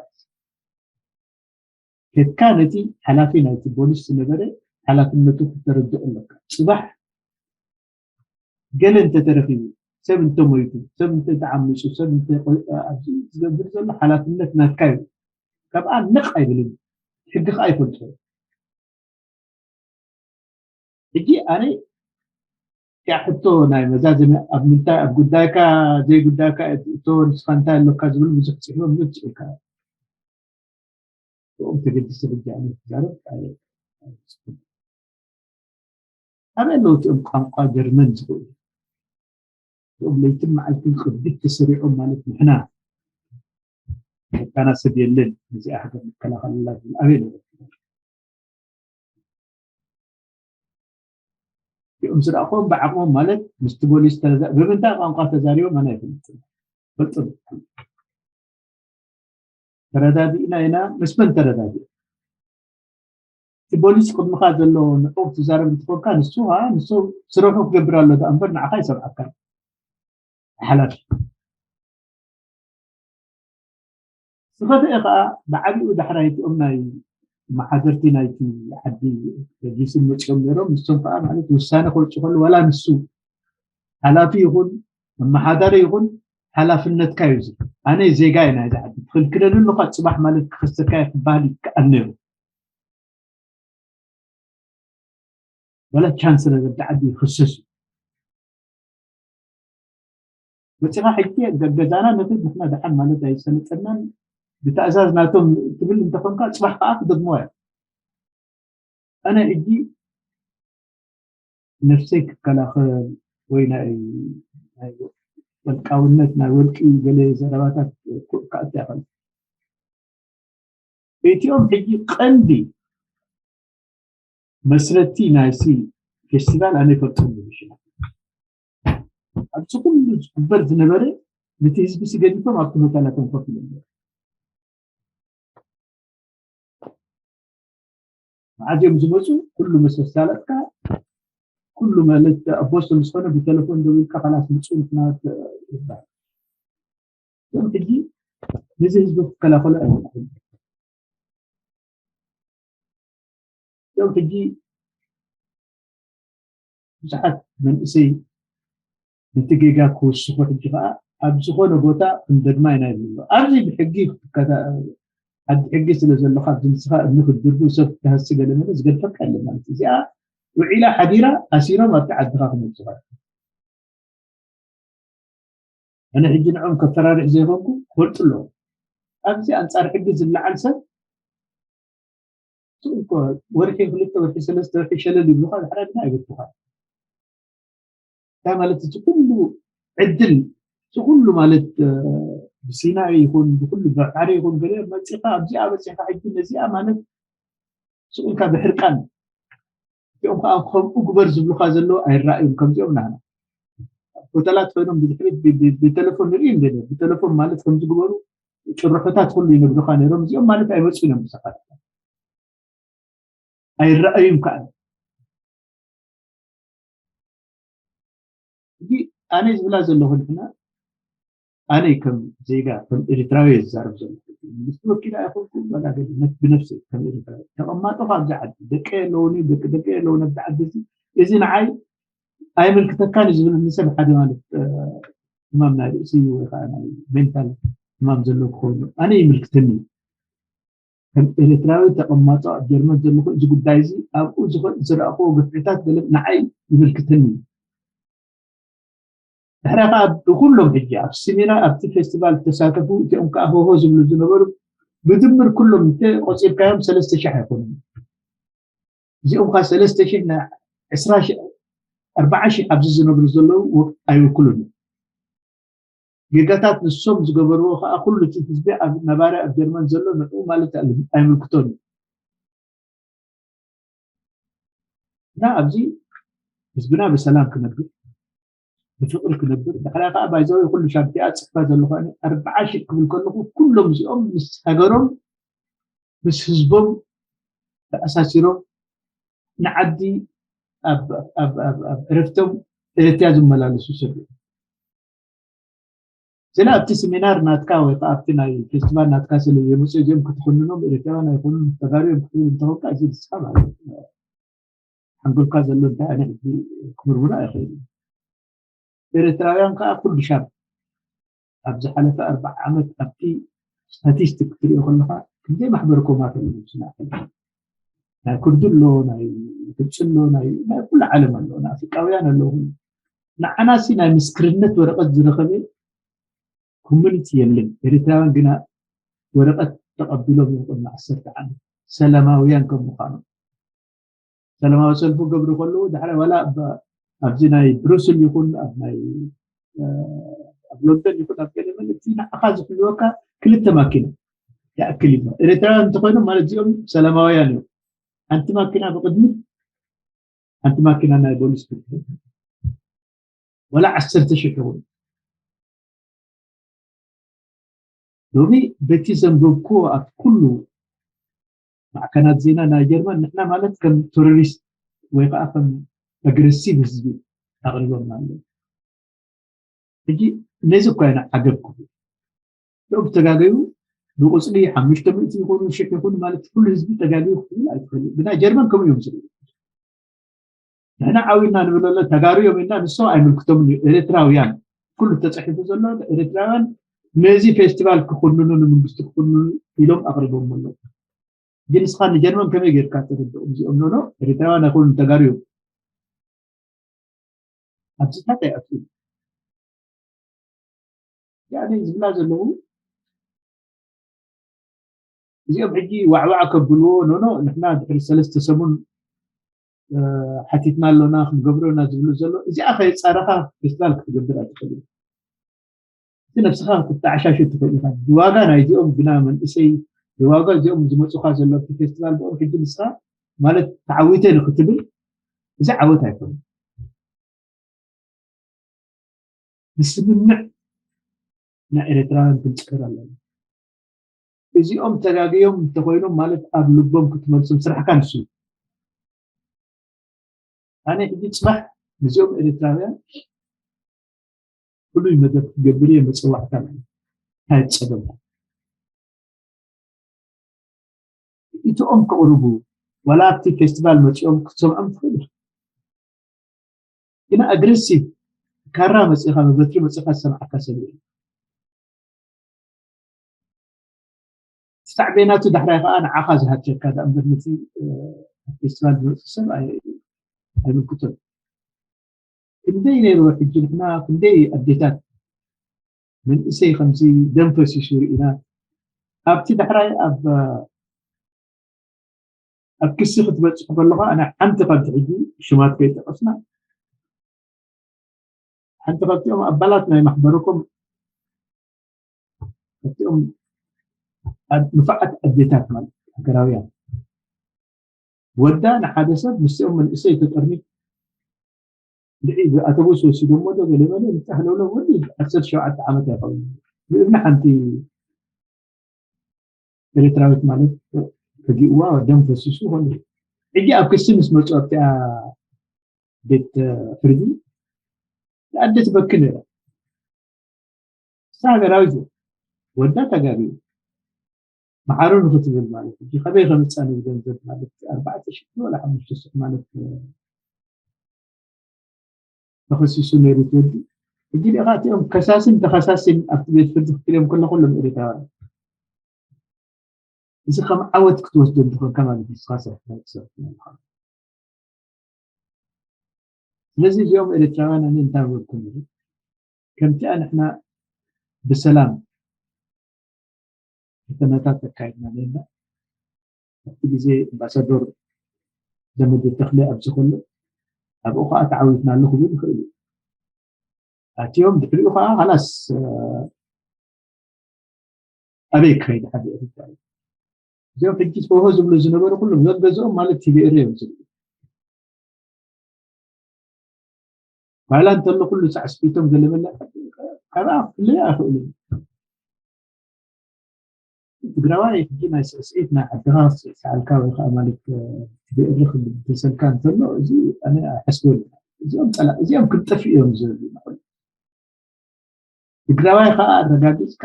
ከድካ ነቲ ሓላፊ ናይቲ ፖሊስ ዝነበረ ሓላፍነቱ ክተረድኦ ኣለካ። ጽባሕ ገለ እንተተረኺቡ፣ ሰብ እንተሞይቱ፣ ሰብ እንተተዓሚጹ፣ ሰብ እንተ ኣብዚ ዝገብር ዘሎ ሓላፍነት ናትካ እዩ። ካብኣ ነቕ ኣይብልን። ሕጊ ከኣ ይፈልጦ። ሕጂ ኣነ እቲኣ ሕቶ ናይ መዛዘሚ ኣብ ምንታይ ኣብ ጉዳይካ ዘይጉዳይካ እቶ ንስኻ እንታይ ኣለካ ዝብል ብዙሕ ፅሕፎ ብዙሕ ፅሒፍካ ብኦም ተገዲሰ ሕጂ ኣነ ክዛረብ ኣበይ ኣለዉ እቲኦም ቋንቋ ጀርመን ዝኽእሉ እኦም ለይትን መዓልትን ቅድት ተሰሪዖም ማለት ንሕና መካና ሰብ የለን እዚኣ ሃገር ንከላኸለላ ዝብል ኣበይ ኣለዉ እኦም ዝረእኹዎም ብዓቕሞም ማለት ምስቲ ቦሊስ ተዛ- ብምንታይ ቋንቋ ተዛሪቦም ኣነ ኣይፈልጥን ፈልጥን ተረዳዲእና ኢና ምስ መን ተረዳዲእ እቲ ቦሊስ ቅድምኻ ዘሎ ንዕኡ ትዛረብ እንትኾንካ ንሱ ከዓ ንሱ ስረሑ ክገብር ኣሎ ዳ እምበር ንዓኻ ይሰምዓካ ሓላፊ ዝኸፍአ ከዓ ብዓቢኡ ዳሕራይ እቲኦም ናይ መሓደርቲ ናይቲ ዓዲ ተጊስም መፂኦም ነይሮም ንሶም ከዓ ማለት ውሳነ ከውፅእ ከሉ ዋላ ንሱ ሓላፊ ይኹን መመሓዳሪ ይኹን ሓላፍነትካ እዩ ኣነ ዜጋ የ ናይዚ ዓዲ ትኽልክለሉ ኣለካ ፅባሕ ማለት ክኸሰካ ክበሃል ይከኣል ነይሩ ወላ ቻንስለር እቲ ዓዲ ይኽሰስ እዩ መፅኻ ሕጂ ገዛና ነቲ ንሕና ደሓን ማለት ኣይሰለጠናን ብተእዛዝ ናቶም ትብል እንተኾንካ ፅባሕ ከዓ ክደግሞ እያ ኣነ ሕጂ ነፍሰይ ክከላኸል ወይ ናይ ወልቃውነት ናይ ወልቂ ገለ ዘረባታት ክኣት ይኸል እቲኦም ሕጂ ቀንዲ መስረቲ ናይሲ ፌስቲቫል ኣነ ይፈልጦም ይብሽና ኣብዚ ኩሉ ዝግበር ዝነበረ ነቲ ህዝቢ ስገዲፎም ኣብቲ ሆተላቶም ኮፍ ኢሎም መዓዝ እዮም ዝመፁ ኩሉ ምስ ኣሳለጥካ ኩሉ ማለት ኣቦስቶ ምስኮነ ብቴሌፎን ደዊልካ ካላስ ምፁ ምክንያት ይባል እዞም ሕጂ ነዚ ህዝቢ ክከላኸሉ ኣይወቅኹም እዞም ሕጂ ብዙሓት መንእሰይ ነቲ ጌጋ ክውስኹ ሕጂ ከዓ ኣብ ዝኾነ ቦታ ክንደግማ ኢና ይብሉ ኣብዚ ብሕጊ ዓዲ ሕጊ ስለ ዘሎ ካብዚ ንስኻ እምኒ ክትድርቡ ሰብ ክትሃሲ ገለ መለ ዝገድፈካ የለ ማለት እዚኣ ውዒላ ሓዲራ ኣሲሮም ኣብቲ ዓድኻ ክመፅኻ ኣነ ሕጂ ንዕኦም ከፈራርሕ ዘይኮንኩ ክፈልጡ ኣለዎ ኣብዚ ኣንፃር ሕጊ ዝለዓል ሰብ ወርሒ ክልተ ወርሒ ሰለስተ ወርሒ ሸለል ይብሉካ ድሕራ ድማ ኣይገድፉካ እንታይ ማለት እቲ ኩሉ ዕድል እቲ ኩሉ ማለት ብሲና ይኹን ብኩሉ ባሕሪ ይኹን ገለ መፂኻ ኣብዚኣ በፂኻ ሕጂ ነዚኣ ማለት ስቕ ኢልካ ብሕርቃን እዚኦም ከዓ ከምኡ ግበር ዝብሉካ ዘለዉ ኣይረኣዩን ከምዚኦም ናህና ሆተላት ኮይኖም ብድሕሪት ብቴሌፎን ንርኢ እንደ ብቴሌፎን ማለት ከምዝግበሩ ጭርሖታት ኩሉ ይነግሩካ ነይሮም እዚኦም ማለት ኣይመፁ እዮም ብሰፋት ኣይረኣዩን ከዓ እዚ ኣነ ዝብላ ዘለኹ ንሕና ኣነ ከም ዜጋ ከም ኤርትራዊ ዝዛረብ ዘለኹ መንግስቲ ወኪል ኣይኮንኩ ብነፍሰ ከም ኤርትራዊ ተቐማጦ ካብዚ ዓዲ ደቀ የለውኒ ደቂ ደቀ የለውኒ ኣብዚ ዓዲ እዚ እዚ ንዓይ ኣይምልክተካን እዩ ዝብል ንሰብ ሓደ ማለት ሕማም ናይ ርእሲ ወይ ከዓ ናይ ሜንታል ሕማም ዘለዎ ክኸውን ኣነ ይምልክተኒ ከም ኤርትራዊ ተቐማጦ ኣብ ጀርመን ዘለኹ እዚ ጉዳይ እዚ ኣብኡ ዝረእኽዎ ግፍዕታት ገለ ንዓይ ይምልክተኒ እዩ ድሕረ ከዓ ብኩሎም ሕጂ ኣብ ስሚና ኣብቲ ፌስቲቫል ዝተሳተፉ እቲኦም ከዓ ሆሆ ዝብሉ ዝነበሩ ብድምር ኩሎም እንተ ቆፂርካዮም ሰለስተ ሺሕ ኣይኮኑን እዚኦም ከዓ ሰለስተ ሺሕ ና ዕስራ ሺሕ ኣርባዓ ሺሕ ኣብዚ ዝነብሩ ዘለዉ ኣይውክሉን ጌጋታት ንሶም ዝገበርዎ ከዓ ኩሉ እቲ ህዝቢ ኣብ ነባሪ ኣብ ጀርመን ዘሎ ንዕኡ ማለት ኣይምልክቶን እዩ እና ኣብዚ ህዝብና ብሰላም ክነብር ብፍቅሪ ክነብር ድሕሪያ ከዓ ባይዘወይ ኩሉ ሻንቲኣ ፅሕፋ ዘለኹ ኣርባዓ ሺሕ ክብል ከለኹ ኩሎም እዚኦም ምስ ሃገሮም ምስ ህዝቦም ተኣሳሲሮም ንዓዲ ኣብ ዕረፍቶም ኤረትያ ዝመላለሱ ሰብ እዮም ስለ ኣብቲ ሴሚናር ናትካ ወይ ከዓ ኣብቲ ናይ ፌስቲቫል ናትካ ስለ የመፁ እዚኦም ክትኩንኖም ኤርትራውያን ኣይኮኑን፣ ተጋሩ እዮም ክትብል እንተኾንካ፣ እዚ ንስኻ ማለት እዩ። ሓንጎልካ ዘሎ እንታይ ዓይነት ክምርምሮ ኣይኽእል እዩ። ኤርትራውያን ከዓ ኩሉ ሻብ ኣብ ዝሓለፈ ኣርባዓ ዓመት ኣብቲ ስታቲስቲክ ክትሪኦ ከለኻ ክንደይ ማሕበር ኮማት ኣለዉ። ናይ ኩርዲ ኣሎ፣ ናይ ግብፂ ኣሎ፣ ናይ ኩሉ ዓለም ኣሎ፣ ናይ ኣፍሪቃውያን ኣለዉ። ንዓናሲ ናይ ምስክርነት ወረቐት ዝረኸበ ኮሚኒቲ የለን። ኤርትራውያን ግና ወረቐት ተቐቢሎም እዮም ቅድሚ ዓሰርተ ዓመት ሰላማውያን ከም ምዃኖም። ሰላማዊ ሰልፊ ገብሩ ከለዉ ድሕሪ ዋላ ኣብዚ ናይ ብሩስል ይኹን ኣብ ናይ ኣብ ሎንደን ይኹን ኣብ ገለ መን እቲ ንዓኻ ዝሕልወካ ክልተ ማኪና ይኣክል እዩ። ኤርትራውያን እንተኾይኖም ማለት እዚኦም ሰላማውያን እዮም። ሓንቲ ማኪና ብቕድሚት ሓንቲ ማኪና ናይ ቦሊስ ክትህብ ወላ ዓሰርተ ሽሕ ይኹን። ሎሚ በቲ ዘንበብኩዎ ኣብ ኩሉ ማዕከናት ዜና ናይ ጀርመን ንሕና ማለት ከም ቴሮሪስት ወይ ከዓ ከም ኣግረሲቭ ህዝቢ ኣቕሪቦምና ኣለዉ። ሕጂ ነዚ እኳ ኢና ዓገብ ክብሉ እቶም ዝተጋገዩ ብቁፅሊ ሓሙሽተ ሚእቲ ይኹኑ ሽሕ ይኹኑ ማለት ኩሉ ህዝቢ ተጋገዩ ክትብል ኣይትኽእል። ብናይ ጀርመን ከምኡ እዮም ዝርኢ። ንሕና ዓው ኢልና ንብለሎ ተጋሩ እዮም ኢልና ንሶም ኣይምልክቶምን እዩ። ኤርትራውያን ኩሉ ተፃሒፉ ዘሎ ኤርትራውያን ነዚ ፌስቲቫል ክኹንኑ ንመንግስቲ ክኹንኑ ኢሎም ኣቕሪቦም ኣለዉ። ግን ንስኻ ንጀርመን ከመይ ጌርካ ተረድኦም እዚኦም ኖኖ ኤርትራውያን ኣይኮኑን ተጋሩ እዮም። ኣብዚታት ኣይኣትውን። ያኔ ዝብላ ዘለዉ እዚኦም ሕጂ ዋዕዋዕ ከብልዎ ኖኖ ንሕና ድሕሪ ሰለስተ ሰሙን ሓቲትና ኣሎና ክንገብሮ ኢና ዝብሉ ዘሎ እዚኣ ከየፃረኻ ፌስቲቫል ክትገብር ኣይትኽእል። እቲ ነብስኻ ክትተዓሻሹ ትኽእል ኢኻ። ዋጋ ናይዚኦም ግና መንእሰይ ዋጋ እዚኦም ዝመፁኻ ዘለዉ ፌስቲቫል ብኦም ሕጂ ንስኻ ማለት ተዓዊተ ንክትብል እዚ ዓወት ኣይኮነ። ብስምምዕ ናይ ኤርትራውያን ክንፅክር ኣለና። እዚኦም ተጋግዮም እንተኮይኖም ማለት ኣብ ልቦም ክትመልሶም ስራሕካ ንሱ። ኣነ ሕጂ ፅባሕ ምስዚኦም ኤርትራውያን ፍሉይ መደብ ክገብር እየ መፀዋዕታ ማለት እንታይ ፀገምኩም? እቲኦም ክቕርቡ ዋላ ኣብቲ ፌስቲቫል መፂኦም ክትሰምዖም ትኽእል ኢኻ። ግና ኣግረሲቭ ካራ መፂኻ መበትሪ መፂኻ ዝሰምዓካ ሰብ የለን። ሳዕቤናቱ ዳሕራይ ከዓ ንዓኻ ዝሃቸካ ዳ እምበር ነቲ ፌስቲቫል ዝመፅእ ሰብ ኣይምልክቶን። ክንደይ ነይሩ ሕጂ ንሕና ክንደይ ኣዴታት መንእሰይ ከምዚ ደም ፈሲሱ ርኢና ኣብቲ ዳሕራይ ኣብ ኣብ ክሲ ክትበፅሑ ከለኹ ኣነ ሓንቲ ካብቲ ሕጂ ሽማት ከይጠቀስና ሓንቲ ካብቲኦም ኣባላት ናይ ማሕበረኮም ካብቲኦም ንፉዓት ኣዴታት ማለት ሃገራውያን ወዳ ንሓደ ሰብ ምስኦም መንእሰይ ተጠርኒፍ ልዒ ኣተቡስ ወሲዶሞ ዶ ገለ መለ እንታይ ለውለ ወዲ ዓሰርተ ሸውዓተ ዓመት ኣይኸውን ብእብኒ ሓንቲ ኤርትራዊት ማለት ከጊእዋ ደም ፈሲሱ ኾነ ሕጂ ኣብ ክሲ ምስ መፁ ኣብቲኣ ቤት ፍርዲ ኣደ ትበኪ ነይራ እሳ ሃገራዊት ወዳ ተጋቢኡ መሓሩ ንክትብል ማለት እዩ ከመይ ከምፃ ንብል ገንዘብ ማለት ኣርባዕተ ሽሕ ወላ ሓሙሽተ ሽሕ ማለት ተኸሲሱ ነይሩ ትወዲ ሕጂ ዲኻ እቲኦም ከሳሲን ተኸሳሲን ኣብቲ ቤት ፍርዲ ክትሪኦም ከሎ ኩሎም ኤርትራውያን እዚ ከም ዓወት ክትወስዶ እንትኾንካ ማለት ንስኻ ሰብ ስለዚ እዚኦም ኤርትራውያን ኣነ እንታይ በልኩም ከምቲኣ ንሕና ብሰላም ፈተነታት ኣካይድና ነና ኣብቲ ግዜ ኣምባሳዶር ዘመድ ተኽለ ኣብዚ ከሎ ኣብኡ ከዓ ተዓዊትና ኣሎ ክብል ይኽእል እዩ ኣትዮም ድሕሪኡ ከዓ ካላስ ኣበይ ክኸይድ ሓደ ኤርትራ እዩ እዚኦም ሕጂ ሆሆ ዝብሉ ዝነበሩ ኩሎም ዘገዝኦም ማለት ቲቪኤር እዮም ዝብሉ ጓይላ እንተሎ ኩሉ ሳዕስዒቶም ገለመለ ካብኣ ክፍለዩ ኣይኽእሉ ትግራዋይ ሕጂ ናይ ስዕስዒት ናይ ዓድኻ ስዕስዓልካ ወይ ከዓ ማለት ቲቪኤር ክብል ተሰልካ እንተሎ እዚ ኣነ ኣይሓስበሉ እዚኦም ፀላ እዚኦም ክንጠፍእ እዮም ዝብሉ ትግራዋይ ከዓ ኣረጋጊፅካ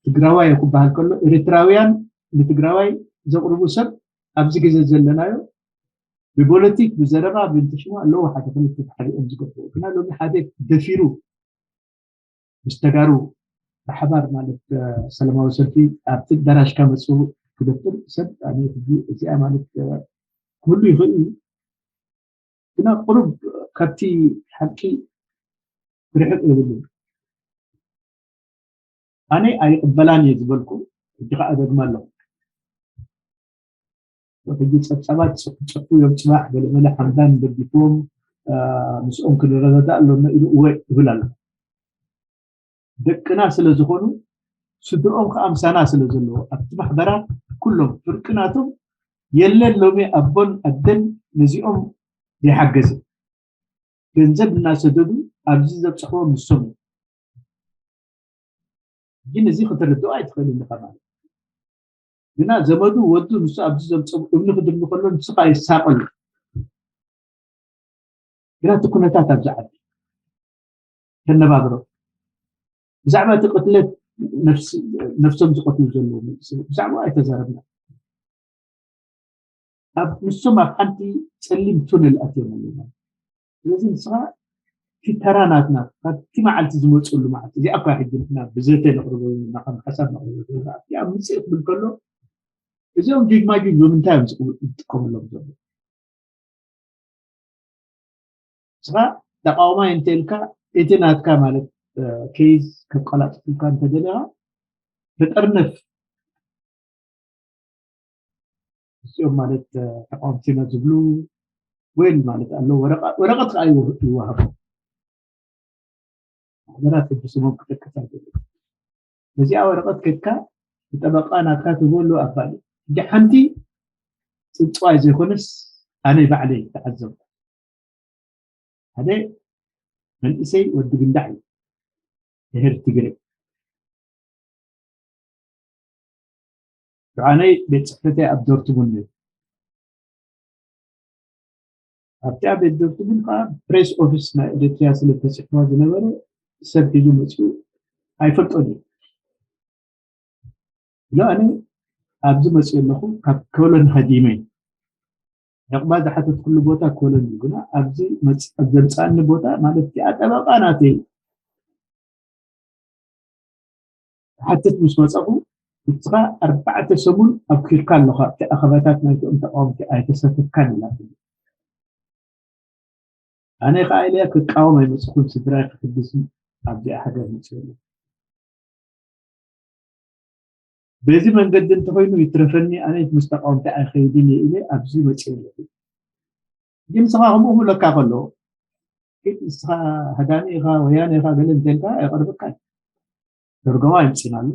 ትግራዋይ ክበሃል ከሎ ኤርትራውያን ንትግራዋይ ዘቕርቡ ሰብ ኣብዚ ግዜ ዘለናዮ ብፖለቲክ ብዘረባ ብንትሽማ ኣለዉ ሓደ ክልተ ተሓሪኦም ዝገብሩ ግና ሎሚ ሓደ ደፊሩ ምስ ተጋሩ ብሓባር ማለት ሰላማዊ ሰልፊ ኣብቲ ኣዳራሽካ መፅኡ ክደፍር ሰብ ኣነ ሕጂ እዚኣ ማለት ክህሉ ይኽእል እዩ ግና ቁሩብ ካብቲ ሓቂ ርሕቕ የብሉ ኣነ ኣይቕበላን እየ ዝበልኩ ሕጂ ከዓ ደግማ ኣለኹ ሕጂ ፀብፀባት ፅፉ እዮም ፅባሕ ገለመለ ሓምዳን ደጊፍዎም ምስኦም ክንረዳዳ ኣሎና ኢሉ እወ ይብል ኣሎ ደቅና ስለ ዝኾኑ ስድርኦም ከዓ ምሳና ስለ ዘለዎ ኣብቲ ማሕበራት ኩሎም ፍርቂ ናቶም የለን ሎሚ ኣቦን ኣደን ነዚኦም ዘይሓገዘ ገንዘብ እናሰደዱ ኣብዚ ዘብፅሕዎም ንሶም እዮም ግን እዚ ክትርድኦ ኣይትኽእል ኢኻ ማለት ግና ዘመዱ ወዱ ንሱ ኣብዚ ዘምፀ እብኒ ክድብሉ ከሎ ንስኻ ይሳቀሉ ግና እቲ ኩነታት ኣብዚ ዓዲ ተነባብሮ ብዛዕባ እቲ ቅትለት ነፍሶም ዝቀትሉ ዘለዉ መንእሰይ ብዛዕባ ኣይተዛረብና ኣብ ንሶም ኣብ ሓንቲ ፀሊም ቱነል ኣትዮም ኣለና ስለዚ ንስኻ እቲ ተራ ናትና ካብቲ መዓልቲ ዝመፅሉ መዓልቲ እዚኣ እኳ ሕጂ ንሕና ብዘተ ነቕርቦ ኢና ከም ሓሳብ ነቕርቦ ዘለና ኣብቲ ኣብ ምፅእ ክብል ከሎ እዚኦም ጁጅማጁጅ ብምንታይ እዮም ዝጥቀምሎም ዘሎ ንስኻ ተቃዋማይ እንተልካ እቲ ናትካ ማለት ኬዝ ከቀላጥፉልካ እንተደለኻ ብጠርነፍ እዚኦም ማለት ተቃወምቲና ዝብሉ ወይል ማለት ኣሎ ወረቀት ከዓ ይወሃቦም ማሕበራት ሕጂ ስሞም ክጠቅስ ኣይደለ ነዚኣ ወረቀት ከድካ ብጠበቃ ናትካ ትህቦ ኣሎ ኣባል ሕጂ ሓንቲ ፅፅዋይ ዘይኮነስ ኣነ ባዕለይ ተዓዘብኩ ሓደ መንእሰይ ወዲ ግንዳዕ እዩ ድሕር ትግረ ብዓነይ ቤት ፅሕፈተይ ኣብ ዶርትሙንድ ነይሩ ኣብቲኣ ቤት ዶርትሙንድ ከዓ ፕሬስ ኦፊስ ናይ ኤርትሪያ ስለ ተፅሕዋ ዝነበረ ሰብ ሒዙ መፅኡ ኣይፈልጦን እዩ ኢሉ ኣነ ኣብዚ መፅኡ ኣለኹ ካብ ኮሎን ሃዲመ ዕቕባ ዝሓተትኩሉ ቦታ ኮሎን እዩ ግና ኣብዚ ዘምፃኣኒ ቦታ ማለት እቲኣ ጠበቃ ናተይ ሓትት ምስ መፀኹ ንስኻ ኣርባዕተ ሰሙን ኣብኪርካ ኣለኻ ኣብቲ ኣኸባታት ናይቶም ተቃወምቲ ኣይተሳተፍካን ኢላትኒ ኣነ ከዓ ኢለያ ክቃወም ኣይመፅኹን ስድራይ ክሕግዝ ኣብዚኣ ሃገር መፅኡ ኣሎ በዚ መንገዲ እንተኮይኑ ይትረፈኒ ኣነ ምስ ተቃወምቲ ኣይኸይድን እየ ኢለ ኣብዚ መፅኡ ኣለኹ ግን ንስኻ ከምኡ ክብለካ ከሎ ንስኻ ሃዳሚ ኢኻ ወያነ ኢኻ ገለ እንተልካ ኣይቀርበካን ተርጎማ ይምፅናሉ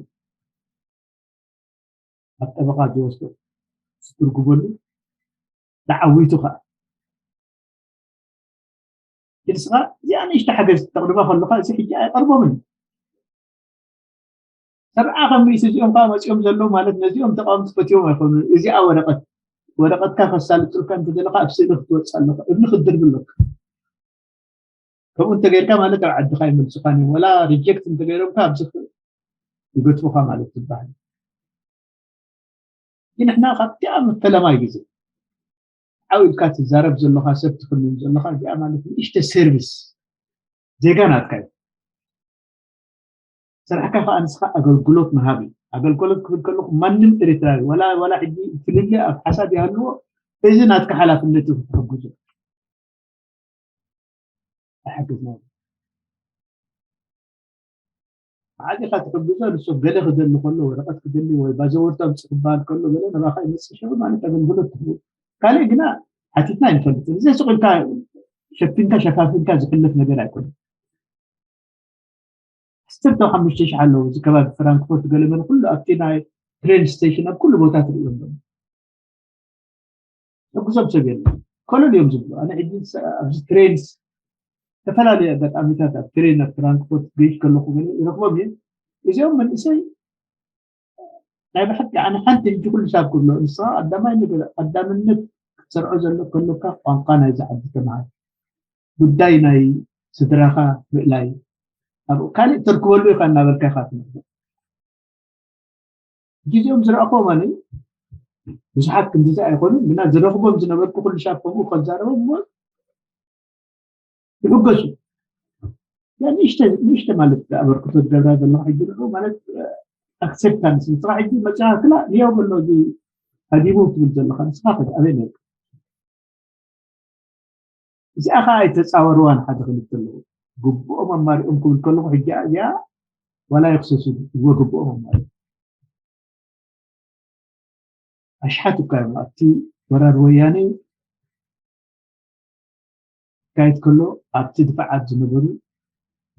ኣብ ጠበቃ ዝወስዶ ዝትርጉመሉ ተዓዊቱ ከዓ ንስኻ እዚኣ ንእሽተ ሓገዝ ተቕርባ ከለኻ እዚ ሕጂ ኣይቐርቦምን ሰብዓ ከም ርእሲ እዚኦም ከዓ መፂኦም ዘለዉ ማለት ነዚኦም ተቃወምቲ ፈትዮም ኣይኮኑ እዚኣ ወረቀት ወረቀትካ ከሳልጡልካ እንተደለካ ኣብ ስእሊ ክትወፅእ ኣለካ እብኒ ክትድርቢ ኣለካ ከምኡ እንተገይርካ ማለት ኣብ ዓድኻ ይመልሱኻን እዮም ወላ ሪጀክት እንተገይሮምካ ኣብዚ ይገትፉኻ ማለት ዝበሃል ግን ንሕና ካብቲኣ ፈለማይ ግዜ ዓው ኢልካ ትዛረብ ዘለኻ ሰብ ትኽንን ዘለኻ እዚኣ ማለት ንእሽተ ሰርቪስ ዜጋ ናትካ እዩ ስራሕካ ከዓ ንስኻ ኣገልግሎት ምሃብ እዩ ኣገልግሎት ክብል ከለኹ ማንም ኤርትራዊ ወላ ወላ ሕጂ ፍልልይ ኣብ ሓሳብ ይሃልዎ እዚ ናትካ ሓላፍነት እዩ ክትሕግዞ ኣይሓገዝና መዓዝ ኢኻ ትሕግዞ ንሱ ገለ ክደሊ ከሎ ወረቐት ክደሊ ወይ ባዘወርታ ኣምፅእ ክበሃል ከሎ ገለ ንባኻ ይመፅእ ሽዑ ማለት ኣገልግሎት ትህቡ ካልእ ግና ሓቲትና ኣይንፈልጥን እዚ ስቕ ኢልካ ሸፊንካ ሸፋፊንካ ዝሕለፍ ነገር ኣይኮነን ዓሰርተ ሓሙሽተ ሺሕ ኣለዉ እዚ ከባቢ ፍራንክፎርት ገለመለ ኩሉ ኣብቲ ናይ ትሬን ስቴሽን ኣብ ኩሉ ቦታ ትርእዮም ኣለዉ ሕጉዞም ሰብ የለን ኮለል እዮም ዝብሉ ኣነ ሕጂ ኣብዚ ትሬንስ ዝተፈላለዩ ኣጋጣሚታት ኣብ ትሬን ኣብ ፍራንክፎርት ገይሽ ከለኩ ገለ ይረክቦም እየ እዚኦም መንእሰይ ናይ ብሓቂ ኣነ ሓንቲ ሕጂ ኩሉ ሳብ ክብሎ ንስኻ ቀዳማይ ነገር ቀዳምነት ክትሰርዖ ዘሎ ከሎካ ቋንቋ ናይዚ ዓዲ ተምሃር ጉዳይ ናይ ስድራኻ ምእላይ ኣብኡ ካልእ ተርክበሉ ኢኻ እናበልካ ኢኻ ትነብር። ግዜኦም ዝረኣኽዎ ማለት ብዙሓት ክንዲዚ ኣይኮኑን፣ ግና ዝረኽቦም ዝነበርኩ ኩሉ ሻብ ከምኡ ከዛረቦም እሞ ይሕገሱ። ያ ንእሽተ ንእሽተ ማለት ኣበርክቶ ትገብራ ዘለኻ ሕጂ ንዑ ማለት ኣክሴፕታንስ ንስኻ ሕጂ መጨካክላ ንየው በሎ እዚ ሃዲሙ ትብል ዘለኻ ንስኻ ከ ኣበይ ነርካ? እዚኣ ኸዓ ኣይተፃወርዋን ሓደ ክልተ ኣለዉ። ግቡኦም ኣማሪኦም ክብል ከለኹ ሕጂ እዚኣ ዋላ ይኽሰሱ እዎ ግቡኦም ኣማሪኦም ኣሽሓት እኳ እዮም ኣብቲ ወራር ወያነ ካየት ከሎ ኣብቲ ድፋዓት ዝነበሩ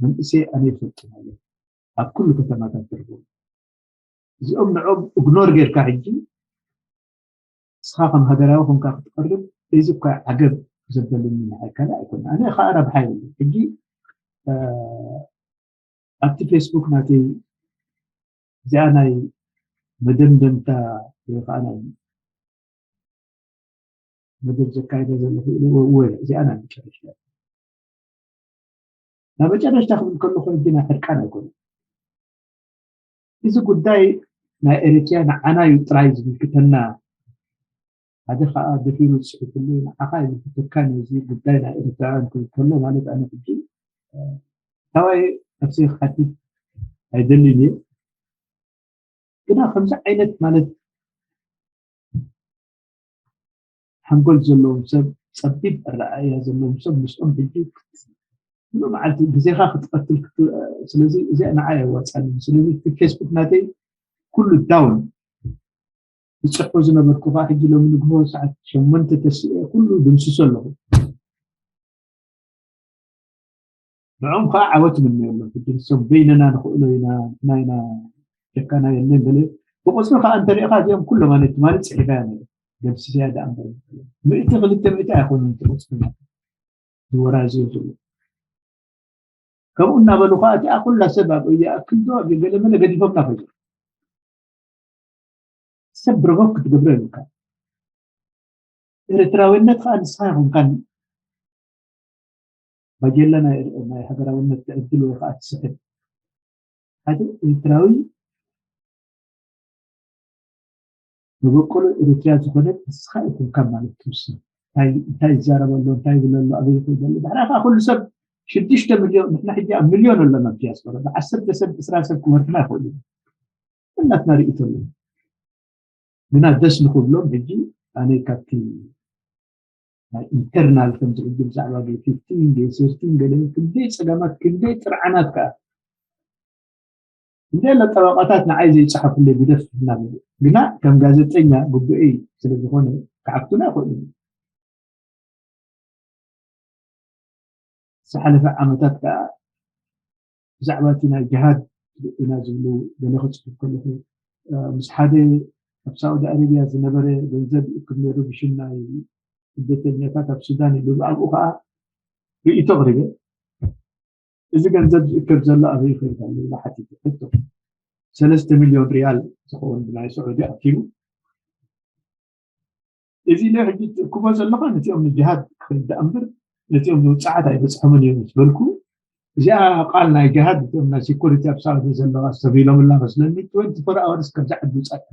መንእሰይ ኣነ ይፈልጡ ማለት ኣብ ኩሉ ከተማታት ትርቡ እዚኦም ንዕኦም እግኖር ጌርካ ሕጂ ንስኻ ከም ሃገራዊ ኮንካ ክትቀርብ እዚ እኳ ዓገብ ዘበለኒ ንዓይ ካልእ ኣይኮነ ኣነ ከዓ ረብሓ የብሉ ሕጂ ኣብቲ ፌስቡክ ናተይ እዚኣ ናይ መደምደምታ ወይ ከዓ ናይ መደብ ዘካይደ ዘለኹ ኢለ ወወለ እዚኣ ናይ መጨረሽታ ናይ መጨረሽታ ክብል ከለኹ ሕጂ ናይ ሕርቃን ኣይኮነ እዚ ጉዳይ ናይ ኤርትያ ንዓና እዩ ጥራይ ዝምልክተና ሓደ ከዓ ደፊሩ ዝፅሕፍሉ ንዓኻ ይምልክተካን እዩ እዚ ጉዳይ ናይ ኤርትራውያን ክብል ከሎ ማለት ኣነ ሕጂ ታዋይ ነፍሰይ ክሓትት ኣይደልን እየ ግና ከምዚ ዓይነት ማለት ሓንጎል ዘለዎም ሰብ ፀቢብ ኣረኣእያ ዘለዎም ሰብ ምስኦም ሕጂ ሙሉእ መዓልቲ ግዜኻ ክትቐትል ስለዚ እዚኣ ንዓይ ኣዋፃኒ ስለዚ እቲ ፌስቡክ ናተይ ኩሉ ዳውን ዝፅሕፎ ዝነበርኩ ከዓ ሕጂ ሎሚ ንግሆ ሰዓት ሸሞንተ ተስኤ ኩሉ ድምስሶ ኣለኹ ንዖም ከዓ ዓወት ምንየሎም ሕጂ ንሶም በይንና ንኽእሎ ኢና ንሕና ኢና ሸካና የለን ገለ ብቁፅሪ ከዓ እንተሪእኻ እዚኦም ኩሎም ኣነ ትማሊ ፅሒፈያ ነረ ደምስሰያ ደኣ እምበር ምእቲ ክልተ ምእቲ ኣይኮኑን እቲ ቁፅሪ ዝወራዝዮ ዘሎ ከምኡ እናበሉ ከዓ እቲኣ ኩላ ሰብ ኣብ ይኣክል ዶ ኣብ ገለመለ ገዲፎምና ከይዱ ሰብ ብረቦክ ክትገብሮ የብልካ ኤርትራዊነት ከዓ ንስኻ ይኹንካን ባጀላ ናይ ሃገራውነት ትዕድል ወይ ከዓ ትስሕብ ሓደ ኤርትራዊ መበቆሎ ኤርትራ ዝኾነ ንስኻ ኢኹም ካብ ማለት ትውስን እንታይ ይዛረብ ኣሎ እንታይ ይብል ኣሎ ኣበይ ይኸይድ ኣሎ ድሕራ ከዓ ኩሉ ሰብ ሽዱሽተ ሚልዮን ንሕና ሕጂ ኣብ ሚልዮን ኣለና ዲያስፖራ ብዓሰርተ ሰብ ዕስራ ሰብ ክመርሕና ይኽእሉ እናትና ርእይቶ ኣለና ግና ደስ ንክብሎም ሕጂ ኣነ ካብቲ ናይ ኢንተርናል ከምዚ ሕጂ ብዛዕባ ጌይ ፊፍቲን ጌይ ሰርቲን ገለ ክንደይ ፀገማት ክንደይ ጥርዓናት ከዓ እንደ ጠበቃታት ንዓይ ዘይፀሓፉለይ ግደፍ እናበሉ ግና ከም ጋዜጠኛ ግቡኤይ ስለዝኾነ ክዓብቱና ይኽእሉ ዝሓለፈ ዓመታት ከዓ ብዛዕባ እቲ ናይ ጅሃድ ኢና ዝብሉ ገለ ክፅሑፍ ከለኹ ምስ ሓደ ኣብ ሳዑዲ ኣረብያ ዝነበረ ገንዘብ ይእክብ ነይሩ ብሽም ናይ ስደተኛታት ኣብ ሱዳን ኢሉ ኣብኡ ከዓ ርእይቶ ኣቕሪበ እዚ ገንዘብ ዝእከብ ዘሎ ኣበይ ይኸይድ ኣሎ ኢለ ሓቲተ ሕቶ ሰለስተ ሚልዮን ሪያል ዝኸውን ብናይ ስዑዲ ኣኪቡ እዚ ኢለ ሕጂ ትእክቦ ዘለኻ ነቲኦም ንጅሃድ ክኸይድ ደኣ እምበር ነቲኦም ንውፅዓት ኣይበፅሖምን እዮም ምስ በልኩ እዚኣ ቃል ናይ ጅሃድ እቲኦም ናይ ሴኩሪቲ ኣብ ሳውዲ ዘለዋ ሰብ ኢሎምላ መስለኒ ትወንቲ ፎር ኣወርስ ከምዚ ዓዲ ውፃእ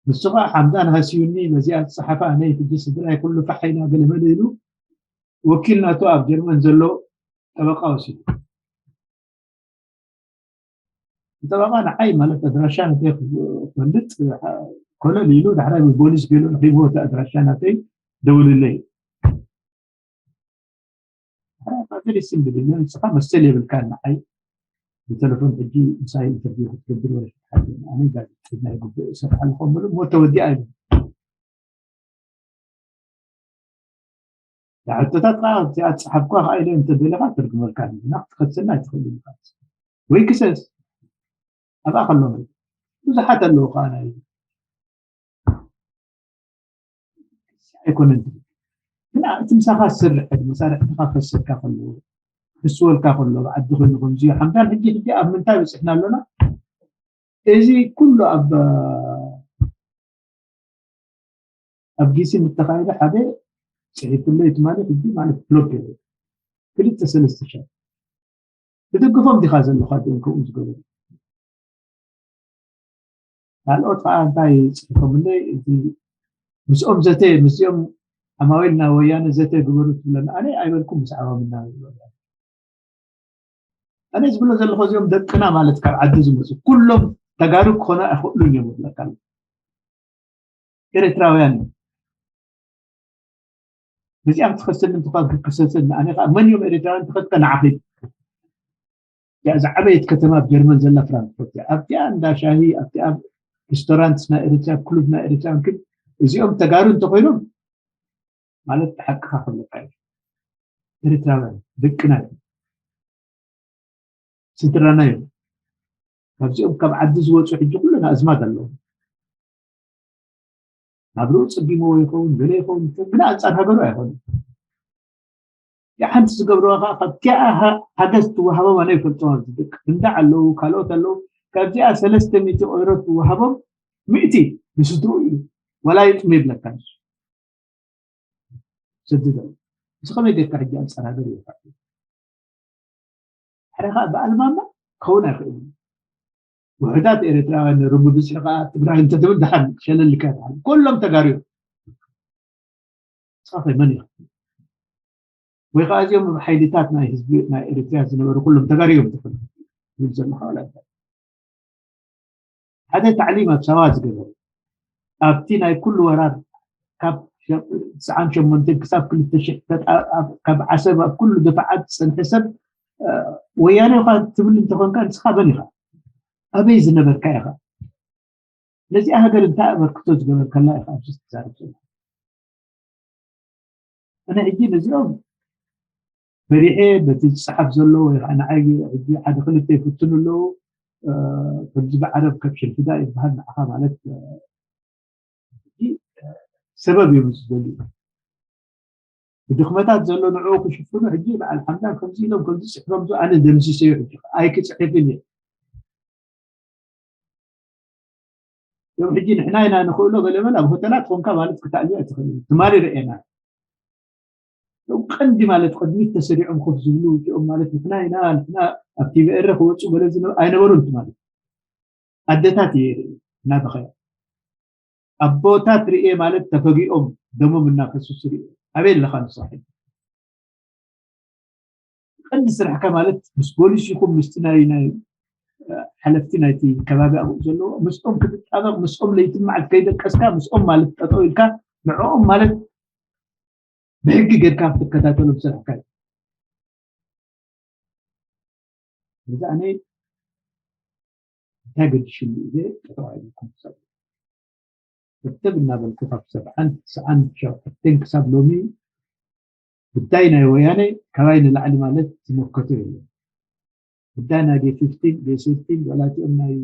ንሱ ከዓ ሓምዳን ሃስዩኒ በዚኣ ዝፀሓፈ ኣነ ሕጂ ስድራይ ኩሉ ፋሕ ኢላ ገለመለ ኢሉ ወኪል ናቱ ኣብ ጀርመን ዘሎ ጠበቃ ወሲዱ ጠበቃ ንዓይ ማለት ኣድራሻ ናተይ ክፈልጥ ኮለል ኢሉ ዳሕራይ ብፖሊስ ገይሩ ረኪብዎ እቲ ኣድራሻ ናተይ ደውልለይ ፋዘር ይስም ብድለ ንስኻ መሰል የብልካ ንዓይ ብቴሌፎን ሕጂ ምሳይ ኢንተርቪው ክትገብር ወላ ክትሓትኒ ኣነ ጋዜጠኛ ይግብኦ ይሰርሓ ኣለኹ እሞ ተወዲኣ ኢሉ ሕቶታት ከዓ ኣብዚኣ ዝፀሓፍኳ ከዓ ኢለ እንተደለካ ትርግመልካ እና ክትከሰና ኣይትኽእል ኢልካ ወይ ክሰስ ኣብኣ ከሎ ብዙሓት ኣለዉ ከዓ ናይ ኣይኮነን ግን እቲ ምሳኻ ዝሰርሕ መሳርሕትኻ ከሰካ ከሎ ክስወልካ ከሎ ዓዲ ኮይኑ ከምዚ ሓምዳን ሕጂ ሕጂ ኣብ ምንታይ በፅሕና ኣሎና እዚ ኩሉ ኣብ ኣብ ጊሲ ምተኻየደ ሓደ ፅሒፍለይ ትማሊ ሕጂ ማለት ብሎክ ገለ ክልተ ሰለስተ ሻ ትድግፎም ዲኻ ዘለኻ? እዚኦም ከምኡ ዝገበሩ ካልኦት ከዓ እንታይ ይፅሕፎምለይ? እቲ ምስኦም ዘተ ምስዚኦም ዓማዊል ናይ ወያነ ዘተ ግበሩ ትብለና? ኣነ ኣይበልኩም ምስ ዓማዊል ናይ ወያነ። ኣነ ዝብሎ ዘለኹ እዚኦም ደቅና ማለት ካብ ዓዲ ዝመፁ ኩሎም ተጋሩ ክኾኑ ኣይኽእሉን እዮም እብለካ ኣለኹ። ኤርትራውያን እዮም። በዚኣም ትኸሰኒ እንተኾን ክከሰሰኒ ኣነ ከዓ መን እዮም ኤርትራውያን ተኸትከ ንዓኺ እያ ዝዓበየት ከተማ ኣብ ጀርመን ዘላ ፍራንክፈርት እያ። ኣብቲኣ እንዳ ሻሂ ኣብቲኣ ሬስቶራንት ናይ ኤርትራ ክሉብ ናይ ኤርትራ ግን እዚኦም ተጋሩ እንተኮይኖም ማለት ሓቅኻ ክብለካ እዩ። ኤርትራውያን ደቅና እዮም፣ ስድራና እዮም። ካብዚኦም ካብ ዓዲ ዝወፁ ሕጂ ኩለን ኣዝማድ ኣለዉ። ናብርኡ ፀጊምዎ ይኸውን ገለ ይኸውን፣ ግን ኣንፃር ሃገሩ ኣይኮኑን። ሓንቲ ዝገብርዋ ከዓ ካብቲኣ ሓገዝ ትወሃቦም ኣነ ይፈልጦም ኣብዚ ደቂ እንዳ ኣለዉ ካልኦት ኣለዉ። ካብዚኣ ሰለስተ ሚእቲ ኦይሮ ትወሃቦም ሚእቲ ንስድርኡ እዩ። ዋላ ይጥም ይብለካ ንሱ። ስዲ ዘሎ እዚ ከመይ ጌርካ ሕጂ ኣንፃር ሃገር ይወካ? ሓደ ከዓ በኣልማማ ክኸውን ኣይኽእልን። ውሕዳት ኤርትራውያን ነይሮም ብብዝሒ ከዓ ትግራይ እንተትብል ድሓን ሸለልካ ድሓን ኩሎም ተጋርዮም። ንስኻ ከ መን ኢኻ? ወይ ከዓ እዚኦም ኣብ ሓይልታት ናይ ህዝቢ ናይ ኤርትራ ዝነበሩ ኩሎም ተጋርዮም ትኽእል ትብል ዘለኻ ወላ እንታይ? ሓደ ታዕሊም ኣብ ሳዋ ዝገበረ ኣብቲ ናይ ኩሉ ወራር ካብ ትስዓን ሸሞንተን ክሳብ ክልተ ሽሕ ካብ ዓሰብ ኣብ ኩሉ ድፋዓት ዝፀንሐ ሰብ ወያነ ኢኻ ትብል እንተኾንካ ንስኻ መን ኢኻ? ኣበይ ዝነበርካ ኢኻ? ነዚኣ ሃገር እንታይ ኣበርክቶ ዝገበርካላ ኢኻ ኣብዚ ትዛረብ ዘለኻ? ኣነ ሕጂ ነዚኦም ፈሪሐ በቲ ዝፀሓፍ ዘሎ ወይ ከዓ ንዓይ ሕጂ ሓደ ክልተ ይፍትኑ ኣለዉ። ከምዚ ብዓረብ ከብሽን ፊዳ ይበሃል ንዓኻ ማለት ሰበብ እዮም ዝደልዩ። ብድኽመታት ዘሎ ንዕኡ ክሽፍኑ ሕጂ በዓል ሓምዳን ከምዚ ኢሎም ከምዚ ፅሕፎም ዝ ኣነ ደምሲሰዮ ሕጂ ኣይክፅሕፍን እየ። ዮም ሕጂ ንሕና ኢና ንኽእሎ ገለመል ኣብ ሆተላት ኮንካ ማለት ክተኣልዮ ኣይትኽእል። ትማሊ ርኤና ዮም ቀንዲ ማለት ቅድሚት ተሰሪዖም ኮፍ ዝብሉ እቲኦም ማለት ንሕና ኢና ንሕና ኣብ ቲቪ ኤረ ክወፁ ገለ ዝነ- ኣይነበሩን ትማሊ ኣደታት እየ ይርኢ እናበኸያ ኣቦታት ርኤ ማለት ተፈጊኦም ደሞም እናፈሱስ ርኤ ኣበይ ኣለኻ ንስኻ ሕጂ ቀንዲ ስራሕካ ማለት ምስ ፖሊስ ይኹን ምስቲ ናይ ናይ ሓለፍቲ ናይቲ ከባቢ ኣብኡ ዘለዎ ምስኦም ክትጣበቕ ምስኦም ለይቲ መዓልቲ ከይደቀስካ ምስኦም ማለት ጠጠው ኢልካ ንዕኦም ማለት ብሕጊ ጌርካ ክትከታተሎም ስራሕካ እዩ። እዚ ኣነ እንታይ ገዲሽሉ እየ ጠጠው ኣይብልኩም ሰብ ክትብ እናበልኩ ካብ ሰብዓን ትስዓን ሸውዓተን ክሳብ ሎሚ ጉዳይ ናይ ወያነ ካባይ ንላዕሊ ማለት ዝመከቶ የለን። ጉዳይ ናይ ዴ ፊፍቲን ዴ ሴፍቲን ወላቲኦም ናይ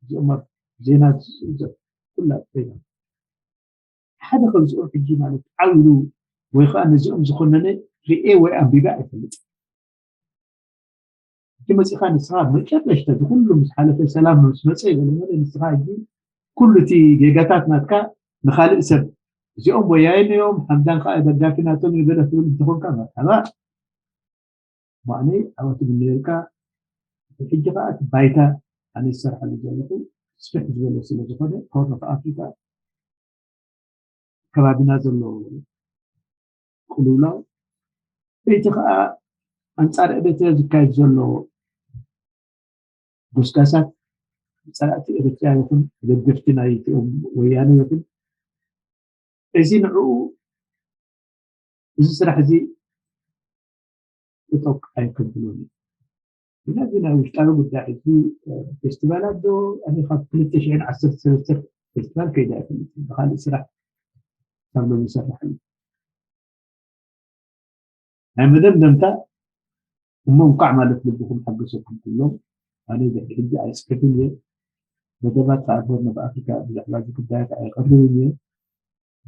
እዚኦም ኣብ ዜና ኩላ ኮይና ሓደ ከብዚኦም ሕጂ ማለት ዓብሉ ወይ ከዓ ነዚኦም ዝኾነነ ርኤ ወይ ኣንቢበ ኣይፈልጥ እቲ መፂኻ ንስኻ መጨረሽታ ዝኩሉ ምስ ሓለፈ ሰላም ምስ መፀ ይበለመለ ንስኻ ሕጂ ኩሉ እቲ ጌጋታት ናትካ ንካልእ ሰብ እዚኦም ወያይን እዮም ሓምዳን ከዓ ደጋፊ ናቶም ይበለ ትብል እንትኾንካ መርሓባ ማዕነይ ዓወት ይምነየልካ ሕጂ ከዓ እቲ ባይታ ኣነ ዝሰርሓሉ ዘለኹ ስፍሕ ዝበለ ስለ ዝኾነ ሆርን ኦፍ ኣፍሪካ ከባቢና ዘሎ ቅልውላው እቲ ከዓ ኣንፃር ኤርትራ ዝካየድ ዘሎ ጎስጋሳት ፀላእቲ ኤርትራ ይኹን ደገፍቲ ናይኦም ወያነ ይኹን እዚ ንዕኡ እዚ ስራሕ እዚ እቶክ ኣይከብሎን እዩ። ስለዚ ናይ ውሽጣዊ ጉዳይ ሕጂ ፌስቲቫላት ዶ ኣነ ካብ ክልተ ሽሕን ዓሰርተ ሰለስተ ፌስቲቫል ከይደ ኣይፈልጥ ብካልእ ስራሕ ካብ ሎም ይሰርሕ ኣሎ ናይ መደምደምታ እሞ እንኳዕ ማለት ልብኹም ሓገሰኩም ኩሎም ኣነ ድሕሪ ሕጂ ኣይፅሕፍን እየ መደባት ተኣርቦት ናብ ኣፍሪካ ብዛዕባ እዚ ጉዳያት ኣይቀርብን እየ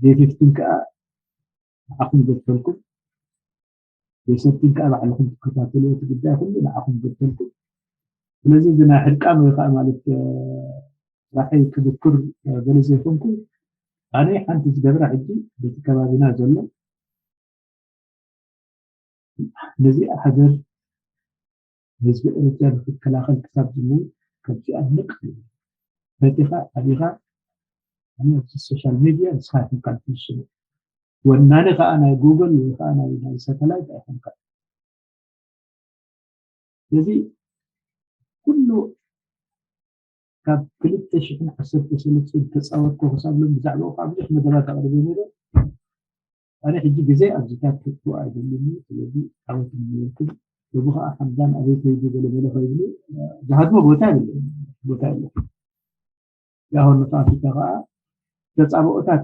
ዴፊፍትን ከዓ ንዓኹም ዘትፈልኩም ዴሰብትን ከዓ ባዕልኹም ትከታተልዎ እቲ ጉዳይ ኩሉ ንዓኹም ዘትፈልኩም ስለዚ እዚ ናይ ሕርቃን ወይ ከዓ ማለት ስራሐይ ክዝክር ገለ ዘይኮንኩ ኣነ ሓንቲ ዝገብራ ሕጂ በቲ ከባቢና ዘሎ ነዚኣ ሃገር ህዝቢ ኤርትራ ንክከላኸል ክሳብ ዝምውት ከምዚኣ ንቕ ይብል። ፈቲኻ ኣቢኻ ኣነ ኣብዚ ሶሻል ሚድያ ንስኻ ኢኹም ካልእ ትውስኑ። ወናኒ ከዓ ናይ ጉግል ወይ ከዓ ናይ ናይ ሳተላይት ኣይኮንካ። ስለዚ ኩሉ ካብ ክልተ ሽሕን ዓሰርተ ሰለስተን ተፃወትኮ ክሳብ ሎም ብዛዕባኡ ከዓ ብዙሕ መደባት ኣቕሪበ ነይረ። ኣነ ሕጂ ግዜ ኣብዚታት ክትብኡ ኣይደልን እዩ። ስለዚ ዓወት ይመነየልኩም። ሎሚ ከዓ ሓምዳን ኣበይ ከይዱ ገለ ገለ ከይብሉ ዝሃድሞ ቦታ የብለን። ቦታ የለን። ያሆን ንፋፊታ ከዓ ተፃብኦታት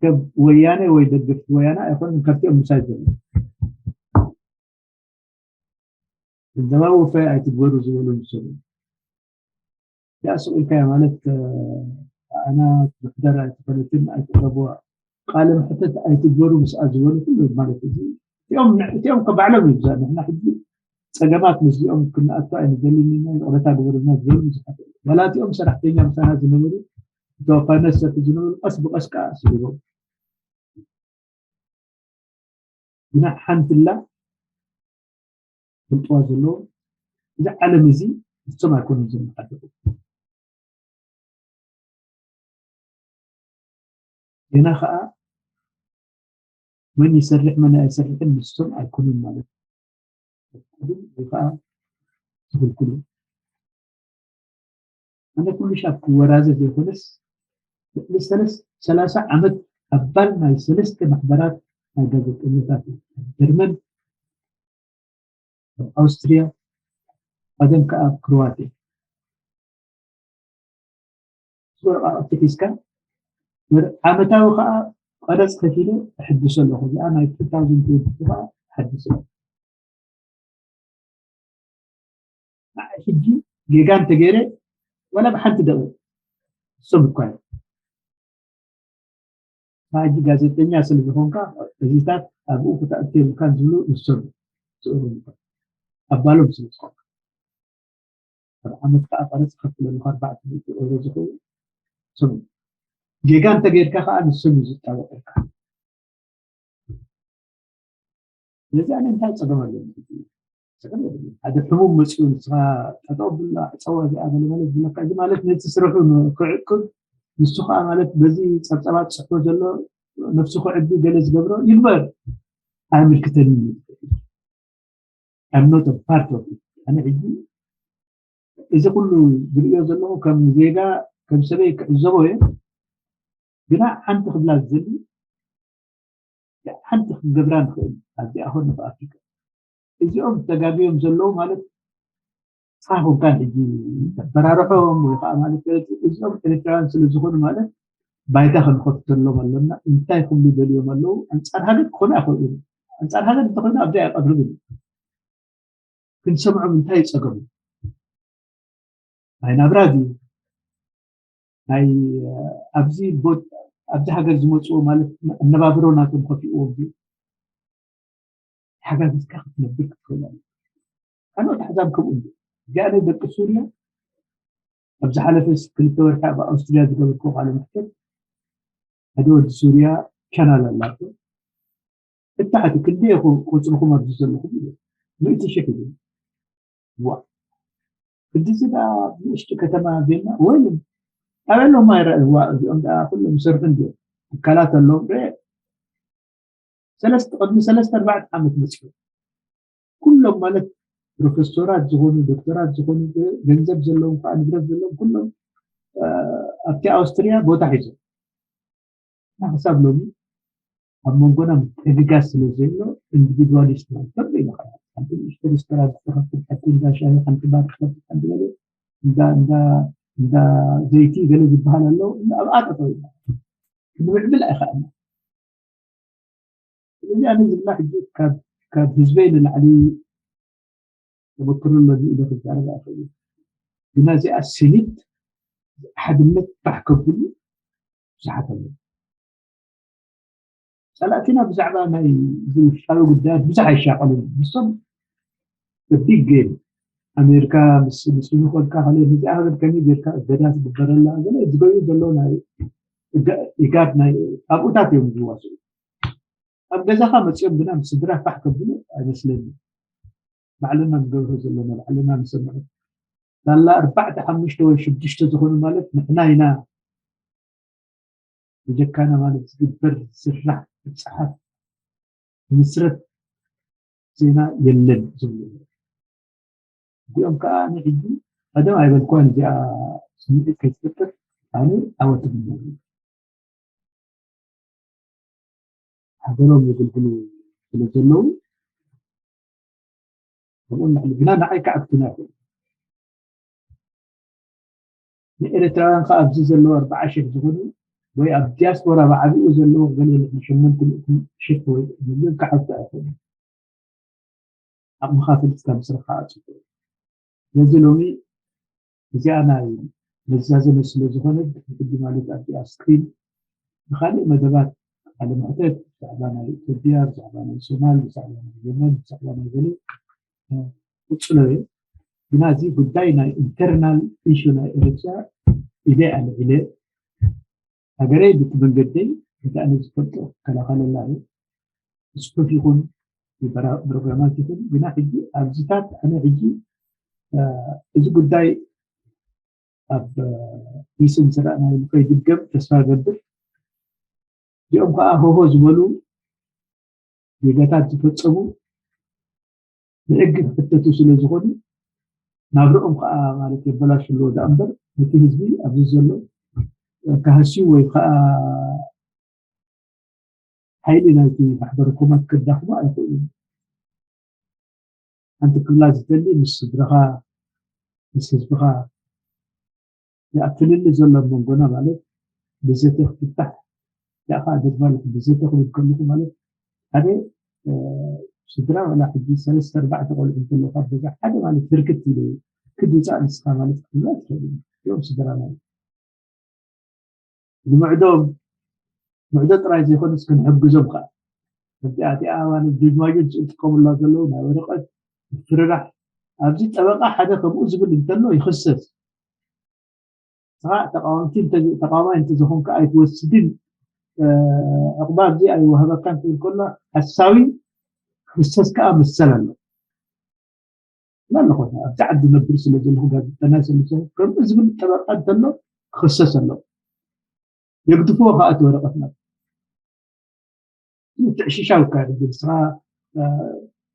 ከም ወያነ ወይ ደገፍቲ ወያነ ኣይኮኑን። ካብቲኦም ምሳይ ዘሎ ገንዘባዊ ወፈያ ኣይትግበሩ ዝበሉ ንሶም እዮም። ያ ስቕ ኢልካያ ማለት ኣና ምሕደር ኣይትፈለትን ኣይትረብዋ ቃለ መሕተት ኣይትግበሩ ምስኣ ዝበሉ ኩሉ ማለት እዚ እቲኦም እቲኦም ከባዕሎም ይብዛ ንሕና ሕጂ ፀገማት ምስዚኦም ክንኣቱ ኣይንደልን ኢና ይቕረታ ግበሩልና ዝበሉ ብዙሓት እዮም። ዋላ እቲኦም ሰራሕተኛ ምሳና ዝነበሩ ተወፋይነት ዝሰርሑ ዝነበሩ ቀስ ብቀስ ከዓ ስዒቦም ግና ሓንትላ ፈልጥዋ ዘለዎም እዚ ዓለም እዚ ንሶም ኣይኮኑን ዘመሓድሩ። ገና ከዓ መን ይሰርሕ መን ኣይሰርሕን ንሶም ኣይኮኑን ማለት ዝፍቅዱ ወይ ከዓ ዝኽልክሉ። ኣነ ኩሉ ሻብ ክወራዘ ዘይኮነስ ልዕሊ ሰለስ- ሰላሳ ዓመት ኣባል ናይ ሰለስተ ማሕበራት ናይ ጋዜጠኛታት እዩ። ኣብ ጀርመን፣ ኣብ ኣውስትርያ፣ ቀደም ከዓ ኣብ ክሮዋትያ ወረቃቕቲ ሒዝካ ወረ- ዓመታዊ ከዓ ቀረፅ ከፊለ እሕድሶ ኣለኹ። እዚኣ ናይ two thousand twenty ከዓ እሓድስ እየ። ንዓይ ሕጂ ጌጋ እንተገይረ ዋላ ብሓንቲ ደቂቕ እሶም እኳ እዮም። ንዓይ ሕጂ ጋዜጠኛ ስለ ዝኾንካ እዚታት ኣብኡ ክትኣቱ የብልካን ዝብሉ ንሶም እዮም። ስእሩ እንኳ ኣባሎም ስለ ዝኾንካ ኣብ ዓመት ከዓ ቀረፅ ከፍለልካ ኣርባዕተ ሚእቲ ኤውሮ ዝኸውን እሶም እዮም። ጌጋ እንተገይርካ ከዓ ንሶም እዩ ዝጣበቀልካ። ስለዚ ኣነ እንታይ ፀገም ኣለኒ? ፀገም የብሉን። ሓደ ሕሙም መፅኡ ንስኻ ጠጠው ብላ ዕፀዋ እዚኣ ገለመለ ዝብለካ እዚ ማለት ነቲ ስርሑ ክዕቅብ ንሱ ከዓ ማለት በዚ ፀብፀባት ፅሕፎ ዘሎ ነፍሱ ክዕቢ ገለ ዝገብሮ ይግበር ኣይምልክተንን እዩ። I'm not a part of it። ኣነ ሕጂ እዚ ኩሉ ዝርእዮ ዘለኹ ከም ዜጋ ከም ሰበይ ክዕዘቦ እየ። ግና ሓንቲ ክብላ ዝደሊ ሓንቲ ክንገብራ ንኽእል ኣብዚኣ ኮነ ኣፍሪካ እዚኦም ተጋግዮም ዘለዉ ማለት ንስኻ ኮንካን ሕጂ ተፈራርሖም ወይ ከዓ ማለት እዚኦም ኤርትራውያን ስለ ዝኾኑ ማለት ባይታ ክንኸፍተሎም ኣለና። እንታይ ክብሉ ደልዮም ኣለዉ? ኣንፃር ሃገር ክኾኑ ኣይኽእሉን። ኣንፃር ሃገር እንተኾይኑ ኣብዚኣ ኣይቐርብን እዩ። ክንሰምዖም እንታይ ይፀገሙ? ናይ ናብራ ድዩ ናይ ኣብዚ ቦ- ኣብዚ ሃገር ዝመፅዎ ማለት ኣነባብሮ ናቶም ከፊእዎም ድዩ? ተሓጋጊዝካ ክትነብር ክትኽእል ኣለካ። ካልኦት ኣሕዛብ ከምኡ እንዲ እዚኣ ናይ ደቂ ሱርያ ኣብ ዝሓለፈ ክልተ ወርሒ ኣብ ኣውስትርያ ዝገበርክዎ ቃለ መሕተት ሓደ ወዲ ሱርያ ቻናል ኣላቶ እታሕቲ ክንደይ ኢኹም ቁፅርኹም ኣብዚ ዘለኹም ይብል ምእቲ ሽሕ ይብል ዋ ክንድዚ ዳ ንእሽቲ ከተማ ቬና ወይ ኣበሎም ኣይረኣይዋ እዚኦም ዳ ኩሎም ይሰርሑ እንዲዮም ትካላት ኣለዎም ረ ሰለስተ ቅድሚ ሰለስተ ኣርባዕተ ዓመት መፅኡ ኩሎም ማለት ፕሮፌሰራት ዝኾኑ ዶክተራት ዝኾኑ ገንዘብ ዘለዎም ከዓ ንብረት ዘለዎም ኩሎም ኣብቲ ኣውስትርያ ቦታ ሒዞም እና ክሳብ ሎሚ ኣብ መንጎና ምትሕግጋዝ ስለ ዘሎ ኢንዲቪድዋሊስት ማለት ከም ኢሉ ሓንቲ ንእሽቶ ሬስቶራንት ክኸፍት ሓንቲ እንዳ ሻሂ ሓንቲ ባር ክኸፍት ሓንቲ ገለ እንዳ እንዳ እንዳ ዘይቲ ገለ ዝበሃል ኣሎ ኣብኣ ጠጠው ኢልና ክንምዕብል ኣይኸኣልና ስለዚ ኣነ ዝብላ ሕጂ ካብ ህዝበይ ንላዕሊ ተመክሮ ኣለኒ ኢለ ክዛረብ ኣይኽእል ግና እዚኣ ስኒት ሓድነት ባሕ ከብሉ ብዙሓት ኣለዉ ፀላእቲና ብዛዕባ ናይ ውሽጣዊ ጉዳያት ብዙሕ ኣይሻቐሉን ንሶም ቢግ ጌም ኣሜሪካ ምስ ምስ ምኾንካ ከለ ነዚኣ ሃገር ከመይ ጌርካ እገዳ ትግበረላ ገለ ዝገዩ ዘሎ ናይ ኢጋድ ናይ ኣብኡታት እዮም ዝዋስኡ ኣብ ገዛኻ መፂኦም ግና ምስ ስድራ ፋሕ ከብሉ ኣይመስለኒ ባዕልና ንገብሮ ዘለና፣ ባዕልና ንሰምዖ። ሳላ ኣርባዕተ፣ ሓሙሽተ ወይ ሽዱሽተ ዝኾኑ ማለት ንሕና ኢና። ብጀካና ማለት ዝግበር፣ ዝስራሕ፣ ዝጸሓፍ፣ ዝምስረት ዜና የለን ዝብሉ። እዚኦም ከኣ ኣነ ሕጂ ቀደም ኣይበልኳን፣ እዚኣ ስምዒት ከይትፈጥር ኣነ ዓወት እምነሉ። ሃገሮም የገልግሉ ስለ ዘለዉ፣ ከምኡ ንዕሊ ግና ንዓይ ከዓግቱና ይኽእሉ። ንኤርትራውያን ከኣ ኣብዚ ዘለዉ ኣርብዓ ሽሕ ዝኾኑ ወይ ኣብ ዲያስፖራ ብዓቢኡ ዘለዉ ገለ ልዕሊ ሸሞንተ ሚእቲ ሽሕ ወይ ሚልዮን ክዓግቱ ኣይኽእሉን። ዓቕምኻ ፈሊጥካ ምስራሕ ከዓ ጽቡቕ እዩ። ስለዚ ሎሚ እዚኣ ናይ መዛዘሚ ስለ ዝኾነ፣ ሕጂ ማለት ኣብዚኣ ስክሪን ንኻልእ መደባት ቃለ መሕተት ብዛዕባ ናይ ኢትዮጵያ፣ ብዛዕባ ናይ ሶማል፣ ብዛዕባ ናይ የመን፣ ብዛዕባ ናይ ገለ፣ እ፣ ቅጽሎ እየ። ግና እዚ ጉዳይ ናይ ኢንተርናል ኢሹ ናይ ኤርትራ ኢለ ኣልዒለ፣ ሃገረይ ብቲ መንገደይ፣ እንታይ ኣነ ዝፈልጦ ክከላኸለላ እየ። ብጽሑፍ ይኹን ብፕራ-፣ ፕሮግራማት ይኹን፣ ግና ሕጂ ኣብዚታት ኣነ ሕጂ፣ እ፣ እዚ ጉዳይ ኣብ፣ እ፣ ሂስን ዝረኣናዮ ንኸይድገም ተስፋ እገብር። እዚኦም ከኣ ሆሆ ዝበሉ ጌጋታት ዝፈጸሙ ብሕጊ ክሕተቱ ስለ ዝኾኑ፣ ናብርኦም ከኣ ማለት የበላሹ ኣለዎ ደኣ እምበር፣ ነቲ ህዝቢ ኣብዚ ዘሎ ክሃስዩ ወይ ከኣ ሓይሊ ናይቲ ማሕበረ ኮማት ከዳኽሙ ኣይኽእሉን። ሓንቲ ክብላ ዝደሊ፣ ምስ ስድራኻ፣ ምስ ህዝብኻ፣ ያእ ፍልልይ ዘሎ ኣብ መንጎና ማለት ብዘተ ክፍታሕ፣ ያእ ከዓ ደግማ ኣለኹ፣ ብዘተ ክብል ከለኹ ማለት ሓደ፣ እ፣ ስድራ ዋላ ሕጂ ሰለስተ ኣርባዕተ ቆልዑ እንተለዉ ካብ ገዛ ሓደ ማለት ህርክት ኢሉ ክድ ውፃእ ንስኻ ማለት ክትብሎ ኣይትኽእልን። እዚኦም ስድራ ማለት ንምዕዶም፣ ምዕዶ ጥራይ ዘይኮነስ ክንሕግዞም ከዓ። ከምቲ ኣቲ ኣዋን ዱጅማጁ ዝጥቀሙላ ዘለዉ ናይ ወረቐት ምፍርራሕ፣ ኣብዚ ጠበቃ ሓደ ከምኡ ዝብል እንተሎ ይኽሰስ። ንስኻ ተቃወምቲ እንተ-፣ ተቃዋማይ እንተዝኾንካ ኣይትወስድን፣ እ፣ ዕቁባ ኣብዚ ኣይወሃበካን ትብል ከሎ ሓሳዊ ክኽሰስ ከዓ መሰል ኣሎ። እና ኣለኹ ኣብዚ ዓዲ ነብር ስለ ዘለኹ ጋዜጠና ስለ ዝኾንኩ ከምኡ ዝብል ጠበቃ እንተሎ ክኽሰስ ኣሎ። የግድፍዎ ከዓ እቲ ወረቐትና። ምትዕሽሻው ይካየድ። ንስኻ፣ እ፣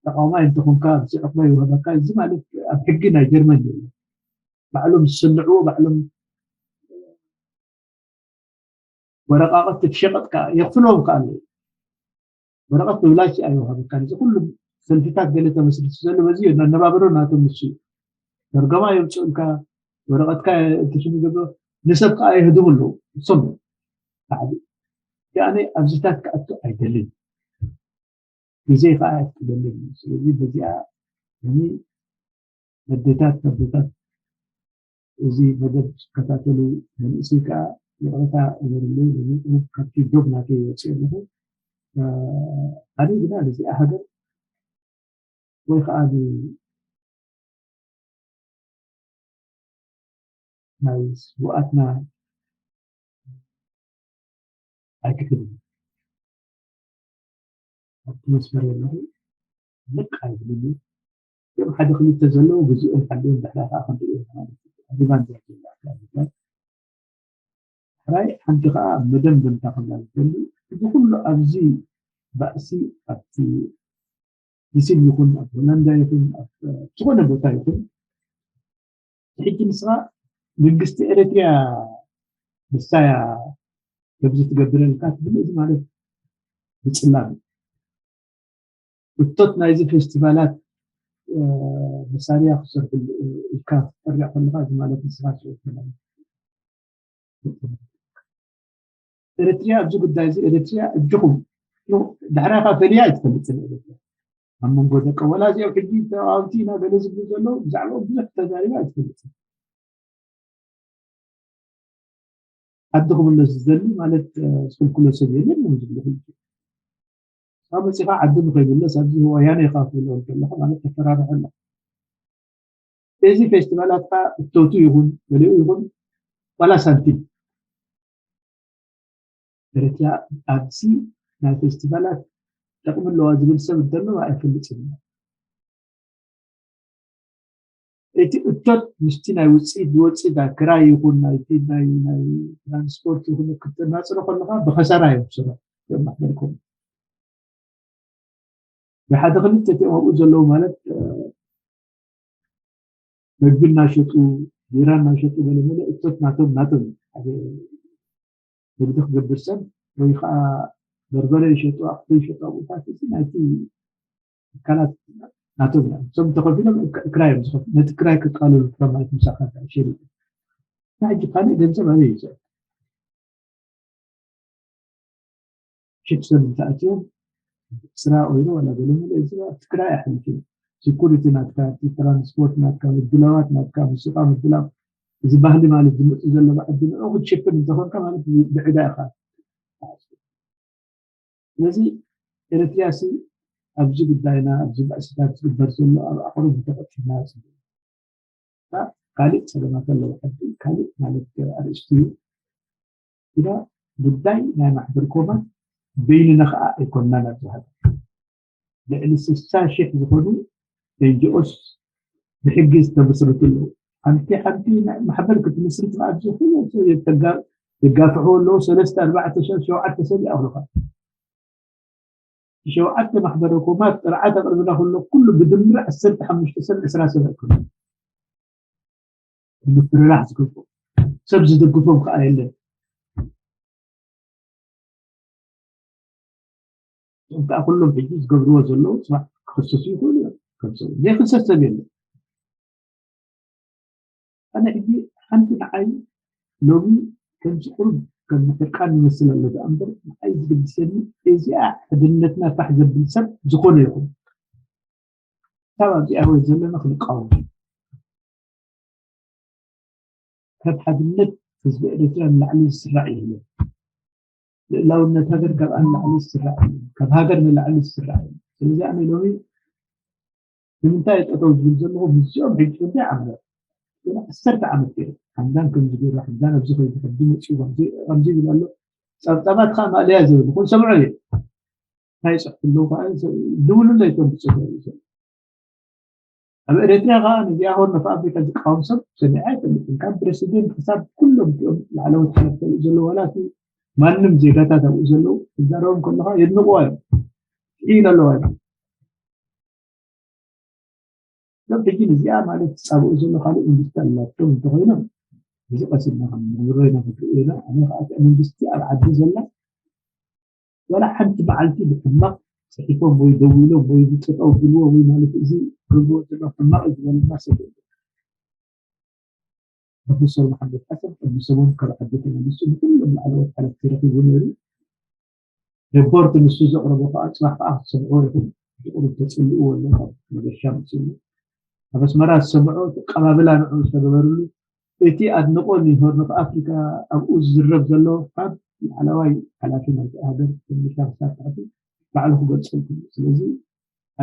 ተቃዋማይ እንተኾንካ ኣብዚ ዕቁባ ይወሃበካ። እዚ ማለት ኣብ ሕጊ ናይ ጀርመን የለን። ባዕሎም ዝስንዕዎ፣ ባዕሎም ወረቃቕቲ ትሸቐጥ ከዓ የኽፍሎም ከዓ ኣለዉ። ወረቐት ብብላሽ ኣይወሃበካን። እዚ ኩሉ ሰልፍታት ገለ ተመስሪቱ ዘሎ በዚ እዩ። ኣነባብሮ ናቶም ንሱ እዩ። ተርገማ የውፅኡልካ፣ ወረቐትካ እንተሽም ይገብሮ፣ ንሰብ ከዓ የህድሙ ኣለዉ። እሶም እዮም። ባዕሉ ያኔ ኣብዚታት ክኣቱ ኣይደልን። ግዜ ከዓ የፍቅደለይ እዩ። ስለዚ በዚኣ ሎሚ ኣዴታት፣ ኣቦታት፣ እዚ መደብ ዝከታተሉ መንእሰይ ከዓ ይቕረታ እገርለይ። ሎሚ እኹል ካብቲ ዶብ ናተይ ወፂአ ኣለኹ። እ፣ ኣነ ግና ነዚኣ ሃገር ወይ ከዓ ን-፣ ናይ ስውኣትና ኣይክሕድን። ኣብቲ መስመር ዘለኹ ልቅ ኣይብልን እዩ። እቶም ሓደ ክልተ ዘለዉ ግዜኦም ሓልዮም ድሕራ ከዓ ክንሪኦ ማለት እዩ። ኣብ ሪባን ዘርጊ ይበሃል። ሕራይ ሓንቲ ከዓ መደምደምታ ክብላ ዝደሊ፣ እዚ ኩሉ ኣብዚ ባእሲ ኣብቲ ኒስን ይኹን ኣብ ሆላንዳ ይኹን ኣብ ዝኾነ ቦታ ይኹን፣ ሕጂ ንስኻ መንግስቲ ኤርትርያ ንሳያ ከምዚ ትገብረልካ ትብል፣ እዚ ማለት ምጽላም እዩ። እቶት ናይዚ ፌስቲቫላት፣ እ፣ መሳርያ ክሰርሕሉ ኢልካ ክትጠርዕ ከለኻ፣ እዚ ማለት ንስኻ ትሰርሕ ማለት እዩ። ኤርትርያ ኣብዚ ጉዳይ እዚ፣ ኤርትርያ እጅኹም፣ ዳሕራኻ ፈሊያ ኣይትፈልጥን ኤርትርያ። ኣብ መንጎ ደቀ፣ ወላ እዚኦም ሕጂ ተቃወምቲ ኢና ገለ ዝብሉ ዘለዉ፣ ብዛዕባኦም ብዙሕ ተዛሪባ ኣይትፈልጥን። ዓዲ ክምለስ ዝደሊ ማለት፣ እ፣ ዝኽልክሎ ሰብ የለን እዮም ዝብሉ ሕጂ። ካብ መጺኻ ዓዲ ንኸይምለስ ኣብዚ ወያነ ኢኻ ክትብሎ ከለኻ ማለት ተፈራርሖ ኣለኻ። እዚ ፌስቲቫላት ከዓ እቶቱ ይኹን ገሊኡ ይኹን ዋላ ሳንቲም ኤርትራ ኣብዚ ናይ ፌስቲቫላት ጥቕሚ ኣለዋ ዝብል ሰብ እንተሎ ኣይፈልጥን። እቲ እቶት ምስቲ ናይ ውፅኢት ዝወፅእ ናይ ክራይ ይኹን ናይቲ ናይ ናይ ትራንስፖርት ይኹን ክትናፅሮ ከለካ ብኸሰራ እዮም ዝስርሑ። እዮም ማሕበርኩም ብሓደ ክልተ እቲኦም ኣብኡ ዘለዉ ማለት መግቢ እናሸጡ ቢራ እናሸጡ ገለመለ እቶት ናቶም ናቶም ሓደ ንግዲ ክገብር ሰብ ወይ ከዓ በርበረ ይሸጡ ኣቁሑ ይሸጡ ኣብኡታት እዚ ናይቲ ትካላት ናቶም እዮም። እሶም ተኸፊሎም ክራይ እዮም ዝኸፍ ነቲ ክራይ ክቃለሉ ክራይ ማለት ምሳኻ ሸሪጡ ሕጂ ካልእ ገንዘብ ኣበይ ይዘ ሽት ሰብ እንተኣትዮም ስራ ኦይሮ ዋላ ገለ መለ እዚ ትግራይ ኣሕልፍ እዩ። ሴኩሪቲ ናትካ፣ ትራንስፖርት ናትካ፣ ምድላዋት ናትካ፣ ሙዚቃ ምድላው እዚ ባህሊ ማለት ዝመፅእ ዘሎ በዓል ንዑ ክትሽፍን እንተኾንካ ማለት ብዕዳ ኢኻ። ስለዚ ኤርትሪያ ሲ ኣብዚ ጉዳይና ኣብዚ ባእስታት ዝግበር ዘሎ ኣብ ኣቕርቡ ተቐጢና ካልእ ፀገማት ኣለዎ ዓዲ ካልእ ማለት ኣርእስቲ እዩ። ግዳ ጉዳይ ናይ ማሕበር ኮማት በይንና ከዓ ኣይኮንናን ኣብዚ ሃገር ልዕሊ ስሳ ሽሕ ዝኾኑ ኤንጂኦስ ብሕጊ ዝተመስረቱ ኣለዉ። ሓንቲ ሓንቲ ማሕበር ክትምስርት ኣብዚ የጋፍሕዎ ኣለዉ ሰለስተ ኣርባዕተ ሰብ ሸውዓተ ሰብ ይኣኽሉካ። ሸውዓተ ማሕበረ ኮማት ጥርዓት ኣቕርብና ከሎ ኩሉ ብድምር ዓሰርተ ሓሙሽተ ሰብ ዕስራ ሰብ ኣይኮነ ምፍርራሕ ዝግብኦ ሰብ ዝድግፎም ከዓ የለን። እም ከዓ ኩሎም ሕጂ ዝገብርዎ ዘለዉ ፅባሕ ክኽሰሱ ይኽእሉ እዮም። ከምሰብ ዘይክሰስ ሰብ የለን። ኣነ ሕጂ ሓንቲ ንዓይ ሎሚ ከምዚ ቁሩብ ከም ሕርቃን ይመስል ኣሎ ደኣ እምበር ንዓይ ዝግድሰኒ እዚኣ ሕድነትና ፋሕ ዘብል ሰብ ዝኾነ ይኹን ካብ ኣብዚኣ ወይ ዘለና ክንቃወም ካብ ሓድነት ህዝቢ ኤርትራ ንላዕሊ ዝስራዕ የለን። ልእላውነት ሃገር ካብ ኣን ላዕሊ ዝስራዕ የለን። ካብ ሃገር ንላዕሊ ዝስራዕ የለን። ስለዚ ኣነ ሎሚ ንምንታይ ጠጠው ዝብል ዘለኹ ምስዚኦም ሕጂ ክንደይ ዓመት ገና ዓሰርተ ዓመት ገይሩ ሓምዳን ከምዚ ገይሩ ሓምዳን ኣብዚ ከይዱ ሕጂ መፅኡ ከምዚ ይብል ኣሎ ፀብፃባት ከዓ ማእለያ ዘይብሉ ኩን ሰምዖ እየ እንታይ ይፅሕፉ ኣለዉ ከዓ ድውሉለይ እቶም ብፅሕፉ እዩ ኣብ ኤርትራ ከዓ ነዚኣ ሆርን ኦፍ ኣፍሪካ ዝቃወም ሰብ ሰሚዐ ኣይፈልጥን ካብ ፕረሲደንት ክሳብ ኩሎም እቲኦም ላዕለዎት ሓለፍቲ ዘለዉ ዋላ እቲ ማንም ዜጋታት ኣብኡ ዘለዉ ክዛረቦም ከለካ የድንቅዋ እዮም ትሕኢል ኣለዋ እዮም ሰብ ሕጂ ንዚኣ ማለት ትፃብኡ ዘሎ ካልእ መንግስቲ ኣላቶም እንተኮይኖም እዚ ቀሲልና ከም ንብሮ ኢና ክትርእዩ ኢና ኣነ ከዓ እታ መንግስቲ ኣብ ዓዲ ዘላ ዋላ ሓንቲ መዓልቲ ብሕማቕ ፅሒፎም ወይ ደዊሎም ወይ ዝጠጠው ብልዎ ወይ ማለት እዚ ገብርዎ ዘሎ ሕማቕ እዩ ዝበለና ሰብ የለን ፕሮፌሰር መሓመድ ሓሰን ቅድሚ ሰሙን ካብ ዓዲ ተመሊሱ ንኩሎም ላዕለዎት ሓለፍቲ ረኪቡ ነይሩ ሪፖርት ንሱ ዘቕረቦ ከዓ ፅባሕ ከዓ ክትሰምዕዎ ኢኹም ብቁሩብ ተፅልእዎ ኣሎ ካብ መገሻ መፅሉ ኣብ ኣስመራ ዝሰምዖ እቲ ኣቀባብላ ንዑ ዝተገበርሉ እቲ ኣድንቆ ንሆርን ኦፍ ኣፍሪካ ኣብኡ ዝዝረብ ዘሎ ካብ ላዕለዋይ ሓላፊ ናይቲ ሃገር ምሻ ክሳብ ታሕቲ ባዕሉ ክገልፀልኩም እዩ ስለዚ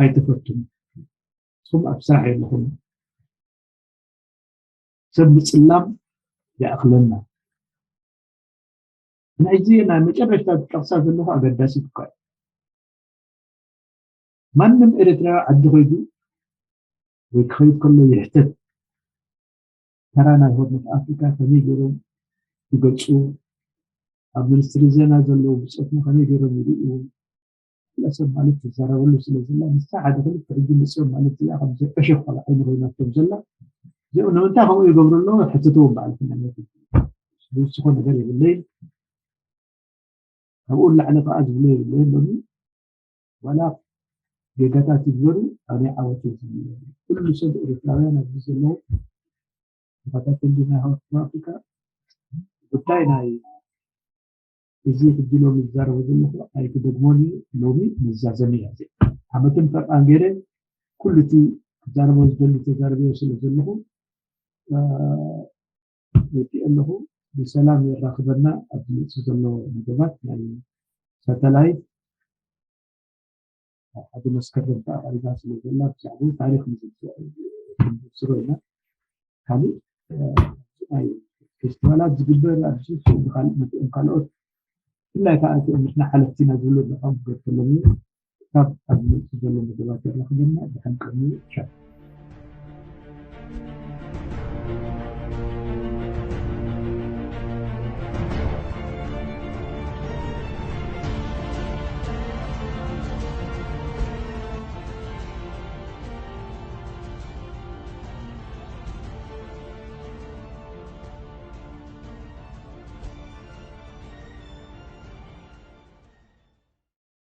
ኣይተፈቱን ንስኹም ኣብ ስራሕ የለኹም ሰብ ምፅላም ይኣኽለና ናይዚ ናይ መጨረሽታ ዝጠቕሳ ዘለኹ ኣገዳሲት እኳ ማንም ኤርትራዊ ዓዲ ከይዱ ወይ ክኸይድ ከሎ ይሕተት ተራ ናይ ሆርን ኦፍ ኣፍሪካ ከመይ ገይሮም ይገልፁ ኣብ ሚኒስትሪ ዜና ዘለዉ ብፆትና ከመይ ገይሮም ይርእዩ ኩላ ሰብ ማለት ትዛረበሉ ስለ ዘላ ንሳ ሓደ ክልተ ሕጂ መፅኦም ማለት እዚኣ ከምዚ ዕሾኽ ኣብ ዓይኒ ኮይናቶም ዘላ እዚኦም ንምንታይ ከምኡ ይገብሩ ኣለዉ ሕትትዎም በዓል ዝውስኾ ነገር የብለይን ካብኡ ንላዕሊ ከዓ ዝብሎ የብለይን ሎሚ ዋላ ጌጋታት ይግበሩ ኣበይ ዓወት ኩሉ ሰብ ኤርትራውያን ኣብዚ ዘለዉ ተኸታተልቲ ናይ ሆርን ኦፍ ኣፍሪካ ጉዳይ ናይ እዚ ሕጂ ሎሚ ዝዛረቦ ዘለኹ ኣይክደግሞን እዩ ሎሚ መዛዘሚ እያ እዚኣ ዓመትን ፈርቃን ገይረ ኩሉ እቲ ክዛረቦ ዝደሊ ተዛረበዮ ስለ ዘለኹ ወፂኡ ኣለኹ ብሰላም የራኽበና ኣብ ዝመፅእ ዘሎ መደባት ናይ ሳተላይት ሓደ መስከረም ከዓ ቀሪባ ስለ ዘላ ብዛዕባ ታሪክ ንዝስሮ ኢና ካልእ ናይ ፌስቲቫላት ዝግበር ኣብዚ ካልእ ካልኦት ብፍላይ ከዓ እቲኦም ንሕና ሓለፍቲና ዝብሉ ንዖም ክገድፈሎም እዩ ካብ ኣብ ዝመፅእ ዘሎ መደባት የራኽበና ድሓን ቅድሚ ሻ